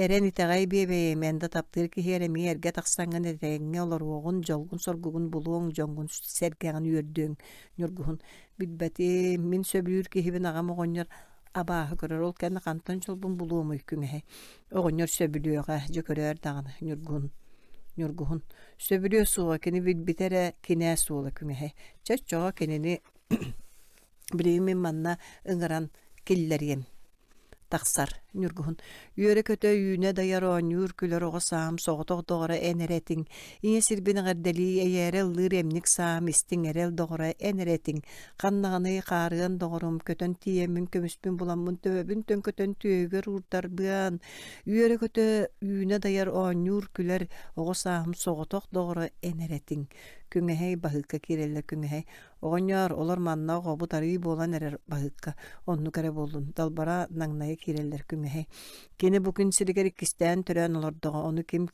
Эрэн итэҕэй биэбэйим эн да таптыыр киһи эрэ эмиэ эргэ тахсаҥҥын этэҥҥэ олоруоҕун, дьолгун-соргугун булуоҥ, дьоҥҥун сэргэҕин үөрдүөҥ. Ньургуһун билбэтим, мин сөбүлүүр киһибин аҕам оҕонньор абааһы көрөр, ол кэннэ хантан дьолбун булуомуй күҥэһи. Оҕонньор сөбүлүөҕэ, дьэ көрөөр даҕаны Ньургуһун. Ньургуһун сөбүлүө суоҕа, кини билбитэ эрэ кинээс уола күҥэһи. Чэ оччоҕо кинини билигин мин манна ыҥыран киллэриэм тахсар Ньургуһун үөрэ-көтө үүнэ дайар оонньуур күлэр оҕо саам соҕотох доҕоро эн эрэ этиҥ ийэ сирбин эҕэрдэлии эйээрэ ыллыыр эмник саам истиҥ эрэл доҕоро эн эрэ этиҥ ханнаҕыный хаарыан доҕорум көтөн тиийэммин көмүспүн буламмын төбөбүн төҥкөтөн түөһүгэр уурдарбыан үөрэ-көтө үүнэ дайар оонньуур күлэр оҕо сааһым соҕотох доҕоро эн эрэ этиҥ күҥэһэй баһыыкка киирэллэр күҥэһэй Оҕонньоор, олор манна оҕобут арыый буолан эрэр баһыыкка, оннук эрэ буоллун, далбара наҥнайа киирэллэр күҥэһэй. Кини бу күн сиригэр иккистээн төрөөн олордоҕо, ону ким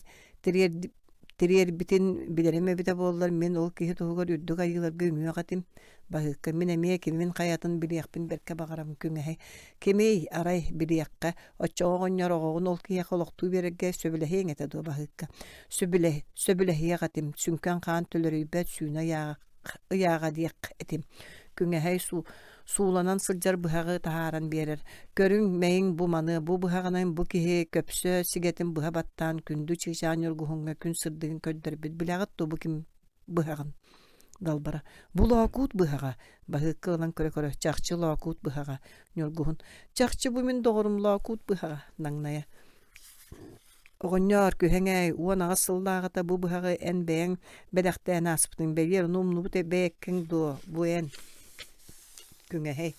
тириэрбитин билэрим эбитэ буоллар, мин ол киһи туһугар үрдүк айыыларга үҥүөх этим. Баһыыкка мин эмиэ кимин хайатын билиэхпин бэркэ баҕарабын күҥэһэй. Кимий, арай, билиэххэ, оччоҕо оҕонньор оҕоҕун ол киһиэхэ олохтуу биэрэргэ сөбүлэһиэҥ этэ дуо баһыыкка? Сөбүлэһ сөбүлэһиэх этим, сүҥкэн хаан төлөрүйбэт сүүнэ ыйааҕа ыйааҕа диэх этим. Күҥэһэй сууланан сылдьар быһаҕы таһааран биэрэр. Көрүҥ, мэйиҥ бу маны, бу быһаҕынан бу киһи көпсө сигэтин быһа баттаан күндү чыычаах ньургуһуҥҥа күн сырдыгын көрдөрбүт. Билэҕит дуо бу ким быһаҕын? Далбара. Бу лоокуут быһаҕа. Баһыыкка ылан көрө-көрө, чахчы лоокуут быһаҕа. Ньургуһун. Чахчы бу мин доҕорум лоокуут быһаҕа. Наҥнайа. Оҕонньоор, күһэҥээй, 18 сыллааҕыта бу быһаҕы эн бэйэҥ бэлэхтээн ааспытыҥ, бэлиэр ону умнубут бэйэккэҥ дуо, бу эн Күҥэһэй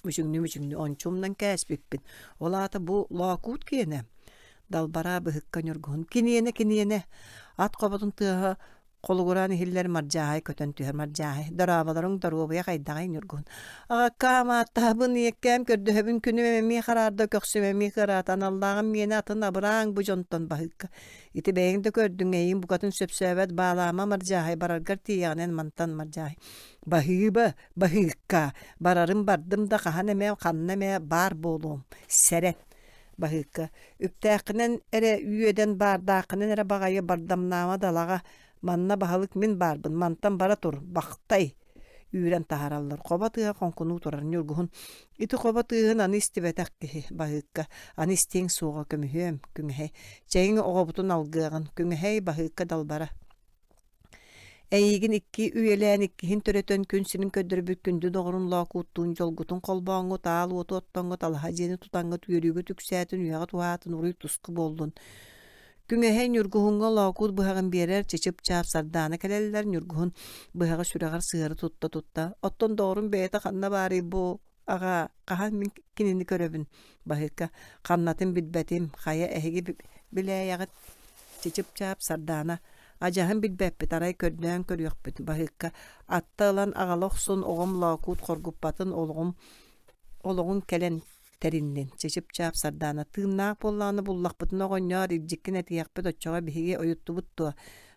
мүчүҥнүү-мүчүҥнүү ончу умнан кээспиппин, ол аата бу Лоокуут киэнэ Далбараа быһыкка Ньургуһун киниэнэ киниэнэ ат хоботун тыаһа Холугураан иһиллэр Мардьааһай көтөн түһэр Мардьааһай дорооболоруҥ доруобуйа хайдаҕый Ньургун аҕаккаам ааттаһабын ийэккээм көрдөһөбүн күнүм эмиэ хараарда көхсүм эмиэ кыараата аналлааҕым миэнэ атын абырааҥ бу дьонтон баһыыкка ити бэйэҥ да көрдүҥ эйиҥ букатын сөпсөөбөт баалаама Мардьааһай бараргар тиийэҕинэн мантан Мардьааһай баһыыба баһыыкка барарым бардым да хаһан эмэ ханна эмэ баар буолуом сэрэн Баһыыкка «Үптээххинэн эрэ үөдэн баардааххынан эрэ баҕайы бардамнаама далаҕа, манна баһылык мин баарбын, мантан бара тур, бахтай!» Үүрэн таһаараллар. Хобо тыаһа хоҥкунуу турар Ньургуһун. Ити хобо тыаһын аны истибэтэх киһи, Баһыыкка. Аны истиэҥ суоҕа көмүһүөм, Күҥэһэй. Чэйиҥ оҕобутун алгыаҕын, Күҥэһэй, Баһыыкка далбара. Эйигин икки үйэлээн иккиһин төрөтөн күн сирин көрдөрбүт күндү доҕорун Лоокууттуун дьолгутун холбооҥҥут, аал уоту оттоҥҥут, алаһа дьиэни тутаҥҥыт үөрүүгүт үксээтин, үйэҕит уһаатын, уруй-туску буоллун. Күҥэһэй Ньургуһуҥҥа Лоокуут быһаҕын биэрэр, чычып-чаап Сардаана кэлэллэр, Ньургуһун быһаҕы сүрэҕэр сыһыары тутта-тутта, «Оттон доҕорум бэйэтэ ханна баарый бу, аҕаа, хаһан мин кинини көрөбүн?» Баһыыкка «Ханнатын билбэтим, хайа эһиги билээйэҕит?» Чычып-чаап Сардаана «Адьаһын билбэппит, арай көрдөөн көрүөхпүт» Баһыыкка «Атта ылан аҕала охсун, оҕом Лоокуут хоргуппатын, олоҕум олоҕун кэлэн тэриннин. Чычып-чаап Сардаана тыыннаах буоллаҕына буллахпытына оҕонньоор илдьиккин этиэхпит оччоҕо биһиги ойуттубут дуо?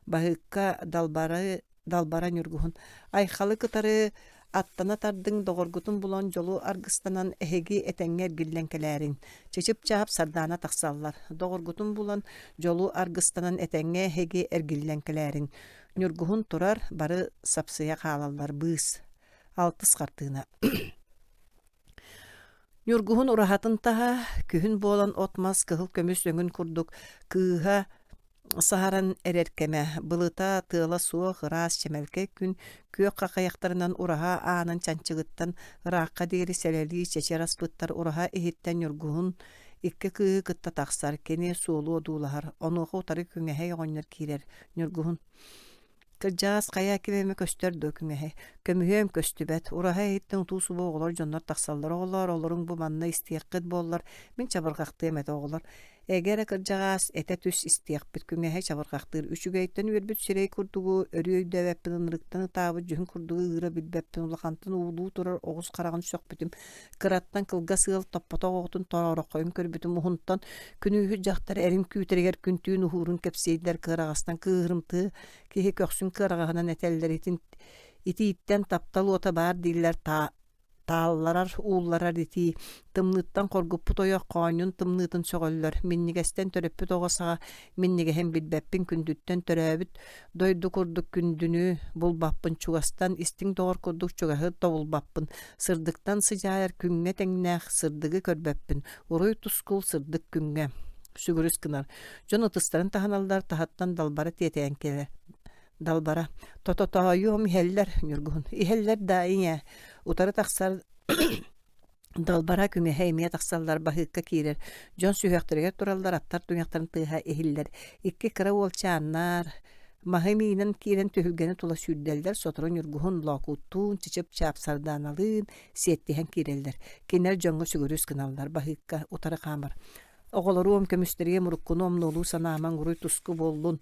Баһыыкка далбары далбара Ньургуһун Айхалы кытары аттана тардыҥ доҕоргутун булан дьолу аргыстанан эһиги этэҥҥэ эргиллэн кэлээриҥ. Чычып-чаап Сардаана тахсаллар. Доҕоргутун булан дьолу аргыстанан этэҥҥэ эһиги эргиллэн кэлээриҥ. Ньургуһун турар, бары сапсыйа хаалаллар быыс. Алтыс хартыына. Ньургуһун ураһатын таһа, күһүн буолан от-мас кыһыл көмүс өҥүн курдук кыыһа саһаран эрэр кэмэ, былыта, тыала суох ыраас чэмэлкэй күн күөх хахайахтарынан ураһа аанын чанчыгыттан ыраахха диэри сэлэлии чэчир аспыттар ураһа иһиттэн Ньургуһун икки кыыһы кытта тахсар, кини суолу одуулаһар, онуоха утары күҥэһэй оҕонньор киирэр. Ньургуһун Кырдьаҕас хайа ким эмэ көстөр дуо күҥэһи? Көмүһүөм көстүбэт, ураһа иһиттэн утуу-субуу оҕолор дьоннор тахсаллар оҕолоор, олоруҥ бу манна истиэххит буоллар, мин чабырҕахтыам этэ оҕолор. Эгэ эрэ кырдьаҕаас, этэ түс истиэхпит, күҥэһи чабырҕахтыыр үчүгэйтэн үөрбүт сирэй курдугу, өрүү өйдөөбөппүн, ынырыктан ытаабыт дьүһүн курдугу ыыра билбэппин, улахантан уулуу турар оҕус хараҕын сөхпүтүм, кыраттан кылгас ыал топпотох оҕотун тороороххойун көрбүтүм уһунтан күнүүһүт дьахтар эрин күүтэригэр күн-түүн уһуурун кэпсиэйдэр кыараҕастан кыыһырымтыы киһи көхсүн кыараҕаһынан этэллэр итин итииттэн таптал уота баар дииллэр таалларар уулларар итии тымныыттан хоргуппут ойох хоонньун тымныытын сөҕөллөр минньигэстэн төрөппүт оҕо саҕа минньигэһин билбэппин күндүттэн төрөөбүт дойду курдук күндүнү булбаппын чугастан истиҥ доҕор курдук чугаһы тобулбаппын сырдыктан сыдьаайар күҥҥэ тэҥнээх сырдыгы көрбөппүн уруй тускул сырдык күҥҥэ сүгүрүс гынар дьон ытыстарын таһыналлар таһыттан далбара тиэтэйэн кэлэр далбара тототоойуом иһэллэр ньургуһун иһэллэр да ийэ утары тахсар Далбара күҥэһэ эмиэ тахсаллар, баһыыкка киирэр. Дьон сүһүөхтэригэр тураллар, аттар туйахтарын тыаһа иһиллэр. Икки кыра уолчааннар маһы миинэн киирэн түһүлгэни тула сүүрдэллэр, сотору Ньургуһун Лоокууттуун, Чычып-Чаап Сардааналыын сиэттиһэн киирэллэр. Кинилэр дьоҥҥо сүгүрүс гыналлар, баһыыкка утары хаамар. Оҕолоруом, көмүстэриэм, уруккуну омнуолуу санаамаҥ, уруй-туску буоллун.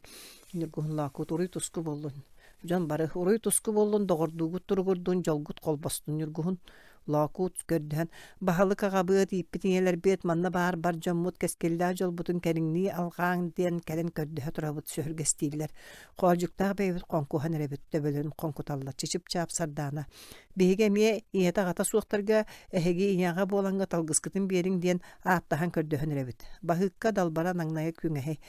Ньургуһун Лоокуут, уруй-туску буоллун. Дьон бары уруй-туску буоллун, доҕордуугут туругурдун, дьолгут холбостун, Ньургуһун Лоокуут көрдөһөн, баһылык аҕабыат, ииппит ийэлэрбиэт, манна баар бар дьоммут кэскиллээх дьолбутун кэриҥнии алҕааҥ диэн кэлэн көрдөһө турабыт сөһүргэстииллэр. Хоолдьуктаах бэйэбит хоҥкуһан эрэбит, төбөлөрүн хоҥкуталлар. Чычып-чаап Сардаана. Биһиги эмиэ ийэтэ-аҕата суохтарга эһиги ийэҕэ буолаҥҥыт алгыскытын биэриҥ диэн ааттаһан көрдөһөн эрэбит. Баһыыкка далбара наҥнайа күҥэһэй.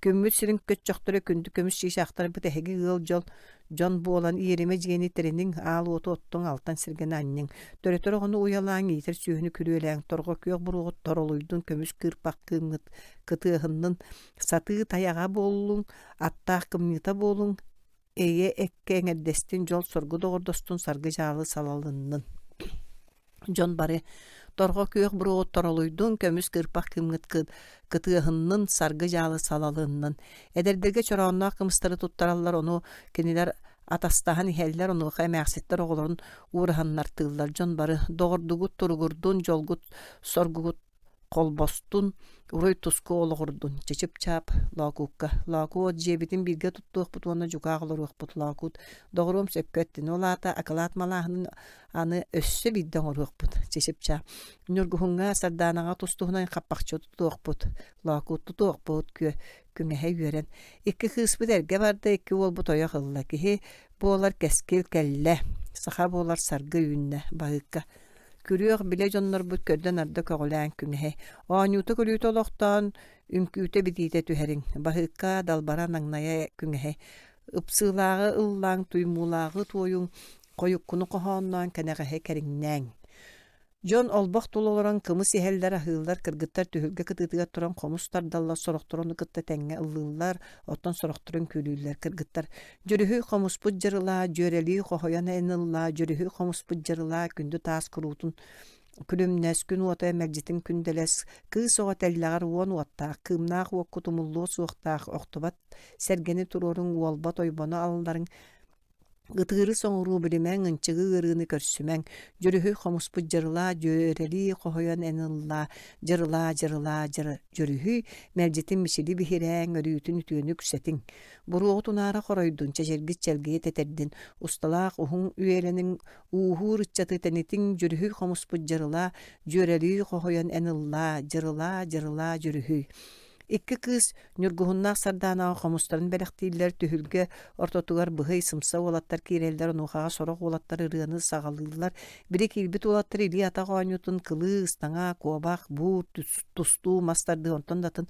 Күммүт сирин көччөхтөрө күндү көмүс чыычаахтарбыт эһиги ыал дьол Дьон буолан иэримэ дьиэни тэриниҥ, аал уоту оттуҥ, алтан сиргэни анньыҥ. Төрөтөр оҕону уйалааҥ, иитэр сүөһүнү күрүөлээҥ, торҕо күөх буруоҕут торолуйдун, көмүс кыырпах кыымҥыт кытыаһыннын, сатыы тайаҕа буоллуҥ, аттаах кымньыыта буолуҥ, эйэ эккэ эҥэрдэстин, дьол-соргу доҕордостун, саргы-дьаалы салалыннын. Дьон бары торҕо күөх буруоҕут торолуйдун, көмүс кыырпах кыымҥыт кытыаһыннын, саргы-дьаалы салалыннын. Эдэрдэргэ чороонноох кымыстары туттараллар, ону кинилэр атастаһан иһэллэр, онуоха эмээхситтэр оҕолорун уураһаннартыыллар. Дьон бары доҕордугут туругурдун, дьолгут соргугут холбостун, уруй-туску олоҕурдун. Чычып-чаап Лоокуукка. Лоокуут дьиэбитин бииргэ туттуохпут уонна дьукаах олоруохпут Лоокуут. Доҕоруом сөпкө эттин. Ол аата акылаат малааһынын аны өссө биирдэ оҥоруохпут. Чычып-чаап. Ньургуһуҥҥа, Сардаанаҕа тус-туһунан хаппахчы тутуохпут. Лоокуут тутуохпут. Күө күҥэһэ үөрэн. Икки кыыспыт эргэ барда, икки уолбут ойох ылла. Киһи буолар кэскил кэллэ. Саха буолар саргы үүннэ. Баһыыкка. Күрүөх билэ дьоннорбут көрдө-нарда көҕүлээн күҥэһэй, оонньуута-күлүүтэ олохтоон, үҥкүүтэ-битиитэ түһэриҥ, баһыыкка, далбара наҥнайа күҥэһэй, ыпсыылааҕы ыллааҥ, туймуулааҕы туойуҥ, Хойуккуну хоһоонноон кэнэҕэһи кэриҥнээҥ. Дьон олбох тула олорон кымыс иһэллэр, аһыыллар, кыргыттар түһүлгэ кытыытыгар туран хомус тардаллар, сорохтор ону кытта тэҥҥэ ыллыыллар, оттон сорохтор үҥкүүлүүллэр. Кыргыттар «Дьүрүһүй хомуспут дьырылаа, дьүөрэлии хоһуйан эн ыллаа, дьүрүһүй хомуспут дьырылаа, күндү таас куруутун күлүмнэс, күн уота мэлдьитин күндэлэс, кыыс оҕо тэллэҕэр уон уоттаах, кыымнаах уоккут умуллуо суохтаах, охтубат сэргэни туруоруҥ, уолбат ойбону алларыҥ, Ытыыры соҥуруу билимэҥ, ынчыгы ыарыыны көрсүмэҥ, Дьүрүһүй хомуспут дьырылаа, дьүөрэлии хоһуйан эн ыллаа, дьырылаа, дьырылаа, дьүрүһүй, мэлдьитин мичили биһирээҥ, өрүүтүн үтүөнү үксэтиҥ. Буруоҕут унаара хоройдун, чэчиргит чэлгийэ тэтэрдин, усталаах уһун үйэлэниҥ, ууһуур ыччаты тэнитиҥ, дьүрүһүй хомуспут дьырылаа, дьүөрэлии хоһуйан эн ыллаа, дьырылаа, дьырылаа, дьүрүһүй. Икки кыыс Ньургуһуннаах Сардаанаҕа хомустарын бэлэхтииллэр, түһүлгэ ортотугар быһый, сымса уолаттар киирэллэр, онуохаҕа сорох уолаттар ырыаны саҕалыыллар. Били киирбит уолаттар илии-атах оонньуутун кылыы, ыстаҥа, куобах, буур, тустуу, мас тардыы онтон да атын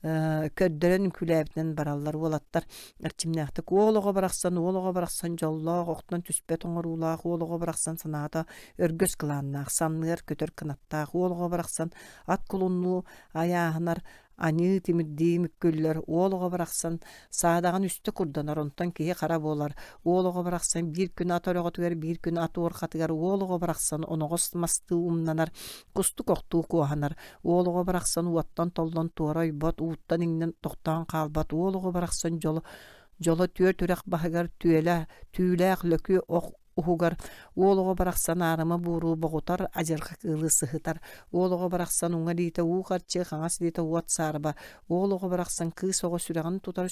көрдөрөн үҥкүүлээбитинэн бараллар уолаттар эрчимнээхтик уол оҕо барахсан уол оҕо барахсан дьоллоох охтон түспэт оҥоруулаах уол оҕо барахсан санаата өргөс кылааннаах санныар көтөр кынаттаах уол оҕо барахсан ат кулуннуу айааһынар аньыы тимирдии мүккүллэр, уол оҕо барахсан саадаҕын үстэ курданар, онтон киһи хара буолар, уол оҕо барахсан биир күн ат өрөҕөтүгэр, биир күн ат уорҕатыгар, уол оҕо барахсан оноҕос мастыы умнанар, кустук охтуу куоһанар, уол оҕо барахсан уоттан толлон туора ойбот, ууттан иҥнэн тохтоон хаалбат, уол оҕо барахсан дьоло дьоло түөрт үрэх баһыгар түөлэ, түүлээх лөкү ох уһугар уол оҕо барахсан аарыма буору боҕутар, адьырҕа кыылы сыһытар. Уол оҕо барахсан уҥа илиитэ уу харчы, хаҥас илиитэ уот саарба. Уол оҕо барахсан кыыс оҕо сүрэҕин тутар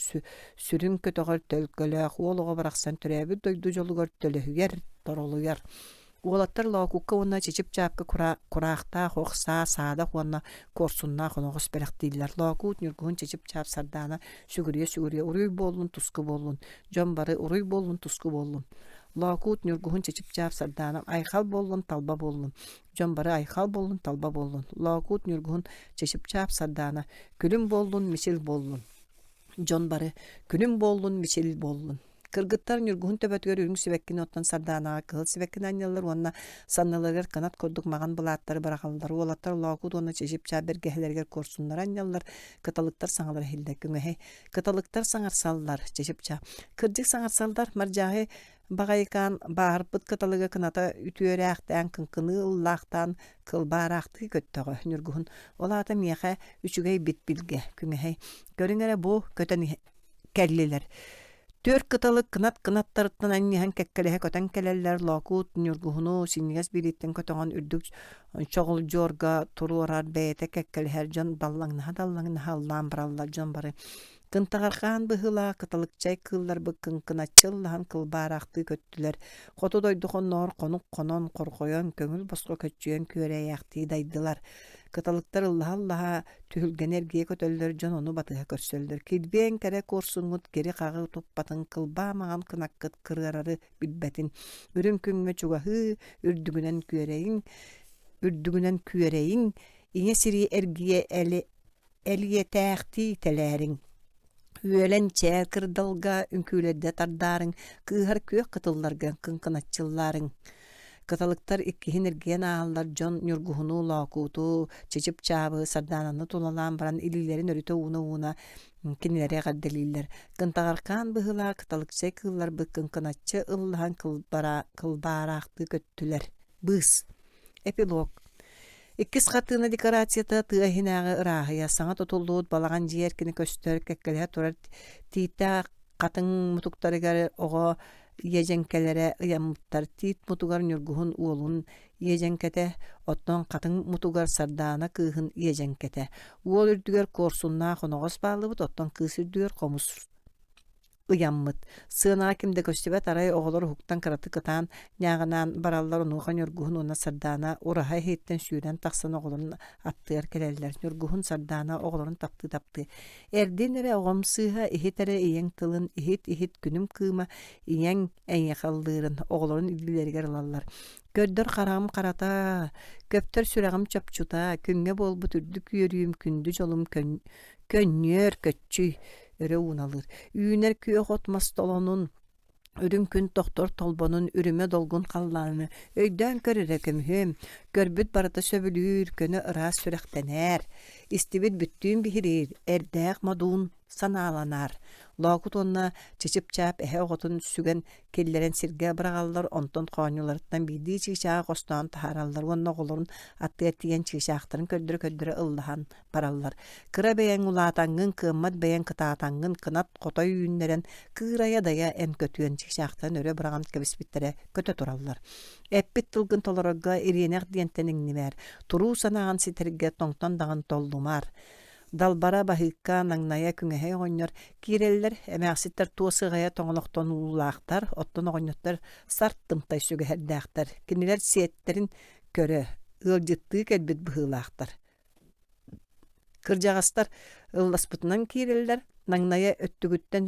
сүрүн көтөҕөр төлкөлөөх. Уол оҕо барахсан төрөөбүт дойду дьолугар төлөһүйэр, торолуйар. Уолаттар Лоокукка уонна Чичип-Чаапка кураахтаах ох саа, саадах уонна куорсуннаах оноҕос бэлэхтииллэр. Лоокуут, Ньургуһун, Чичип-Чаап, Сардаана сүгүрүйэ-сүгүрүйэ уруй буоллун, туску буоллун, дьон бары уруй буоллун, туску буоллун. Лоокуут, Ньургуһун, Чичип-Чаап, Сардаана айхал буоллун, талба буоллун, дьон бары айхал буоллун, талба буоллун. Лоокуут, Ньургуһун, Чичип-Чаап, Сардаана күлүм буоллун, мичил буоллун. Дьон бары күнүм буоллун, мичил буоллун. Кыргыттар Ньургуһун төбөтүгэр үрүҥ сибэккини оттон Сардаанаҕа кыһыл сибэккини анньаллар уонна санныларыгар кынат курдук маҕан былааттары быраҕаллар. Уолаттар Лоокуут уонна Чичип-Чаап бэргэһэлэригэр куорсуннары анньаллар, кыталыктар саҥалара иһиллэр. Күҥэһэй Кыталыктар саҥарсаллар, Чичип-Чаап. Кырдьык саҥарсаллар, Мардьааһы баҕайыкаан бааһырбыт кыталыга кыната үтүөрээхтээн, кыҥкыныы ыллаахтаан, кылбаараахтыы көттөҕө Ньургуһун. Ол аата миэхэ үчүгэй бит билгэ, күҥэһэй. Көрүҥ эрэ бу көтөн кэллилэр. Түөрт кыталык кынат кынаттарыттан анньыһан кэккэлэһэ көтөн кэлэллэр, Лоокуут Ньургуһуну синньигэс биилиттэн көтөҕөн үрдүк чоҕулдьуорга туруорар, бэйэтэ кэккэлэһэр дьон даллаҥнаһа-даллаҥнаһа ыллаан бараллар дьон бары Кынтаҕархаан быһыылаах кыталыкчай кыылларбыт кыҥкыначчы ыллаһан кылбаараахтыы көттүлэр, хоту дойду хоннооҕор хонук хонон, хорҕойон, көҥүл босхо көччүйэн күөрэйээхтии дайдылар. Кыталыктар ыллаһа-ыллаһа түһүлгэни эргийэ көтөллөр, дьон ону батыһа көрсөллөр. Килбиэн кэрэ куорсуҥҥут кири-хаҕы туппатын, кылбаа маҥан кынаккыт кырыарары билбэтин. Үрүҥ күҥҥэ чугаһыы, үрдүгүнэн күөрэйиҥ, үрдүгүнэн күөрэйиҥ, ийэ сири эргийэ элиэтээхтии тэлээриҥ. Үөлэн чээл кырдалга үҥкүүлэрдэ тардаарыҥ, кыыһар күөх кытылларга кыҥкыначчыллаарыҥ. Кыталыктар иккиһин эргийэн ааһаллар дьон Ньургуһуну, Лоокууту, Чычып-Чаабы, Сардаананы тулалаан баран илиилэрин өрүтэ ууна-ууна кинилэри эҕэрдэлииллэр. Кынтаҕаркаан быһыылаах кыталыкчай кыылларбыт кыҥкыначчы ыллаһан кылбаараахтыы көттүлэр. Быыс. Эпилог. Иккис хартыына декорацията тыа иһинээҕи ырааһыйа, саҥа тутуллубут балаҕан дьиэ эркинэ көстөр, кэккэлэһэ турар тииттээх хатыҥ мутуктарыгар оҕо иэдьэҥкэлэрэ ыйаммыттар. Тиит мутугар Ньургуһун уолун иэдьэҥкэтэ, оттон хатыҥ мутугар Сардаана кыыһын иэдьэҥкэтэ. Уол үрдүгэр куорсуннаах оноҕос бааллыбыт, оттон кыыс үрдүгэр хомус ыйаммыт. Сыанаҕа ким да көстүбэт, арай оҕолор уһуктан кыратык ытаан, ньааҕынаан бараллар, онуоха Ньургуһун уонна Сардаана ураһа иһиттэн сүүрэн тахсан оҕолорун аттыгар кэлэллэр. Ньургуһун Сардаана оҕолорун таптыы-таптыы «Эрдин эрэ оҕом сыыһа, иһит эрэ ийэҥ тылын, иһит-иһит күнүм кыыма, ийэҥ эйиэхэ ыллыырын» оҕолорун илиилэригэр ылаллар. Көрдөр хараҕым харата, көптөр сүрэҕим чопчута, күҥҥэ буолбут үрдүк үөрүүм, күндү дьолум көнньүөр көччүй өрө ууналыыр. Үүнэр күөх от мас толонун. Үрүҥ күн тохтор толбонун үрүмэ долгун халлааны өйдөөн көр эрэ көмүһүөм, көрбүт барыта сөбүлүүр, көнө ыраас сүрэхтэнээр, истибит бүттүүн биһириир, эрдээх модуун санааланаар. Лоокут уонна Чычып-чаап эһэ оҕотун сүгэн киллэрэн сиргэ быраҕаллар, онтон хоонньуларыттан биирдии чыычааҕы хостоон таһаараллар уонна оҕолорун аттыгар тиийэн чыычаахтарын көрдөрө-көрдөрө ыллаһан бараллар. Кыра бэйэҥ улаатаҥҥын, кыаммат бэйэҥ кытаатаҥҥын, кынат хотой үүннэрэн, кыырайа-дайа эн көтүөн чыычаахтарын өрө быраҕан кэбиспиттэрэ көтө тураллар. Эппит тылгын толорорго ириэнэх диэнтэн иҥнибээр, туруу санааҕын ситэргэ тоҥтон даҕаны толлумаар. Далбара, Баһыыкка, Наҥнайа, Күҥэһэй оҕонньор киирэллэр, эмээхситтэр туос ыҕайа тоҥолохтонуулаахтар, оттон оҕонньоттор сарт тымтай сүгэһэрдээхтэр. Кинилэр сиэттэрин көрө, ыалдьыттыы кэлбит быһыылаахтар. Кырдьаҕастар ылласпытынан киирэллэр, Наҥнайа өттүгүттэн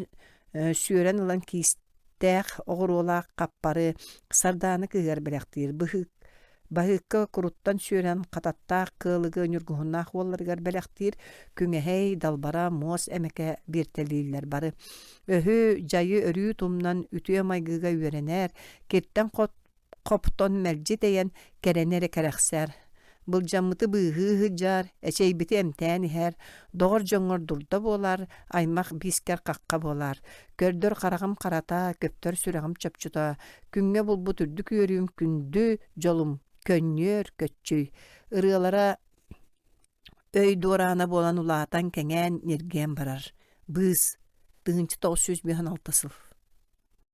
сүөрэн ылан киистээх оҕуруолаах хаппары Сардаана кыыһыгар бэлэхтиир быһыы Баһыыкка куруттан сүөрэн хататтаах кыалыгы ньургуһуннаах уолларыгар бэлэхтиир Күҥэһэй, Далбара, Муос эмэкэ биэртэлииллэр бары. Өһү, дьайы өрүү тумнан үтүө майгыга үөрэнэр, киртэн хот хоптон мэлдьи тэйэн кэрэни эрэ кэрэхсээр, былдьаммыты быыһыы сылдьар, эчэйбити эмтээн иһэр, доҕор дьоҥҥор дурда буолар, аймах биискэр хахха буолар, көрдөр хараҕым харата, көптөр сүрэҕим чопчута, күҥҥэ булбут үрдүк үөрүүм күндү дьолум, көнньүөр көччүй, ырыалара өй дуораана буолан улаатан кэҥээн ньиргиэн барар. Быыс, 1956 сыл.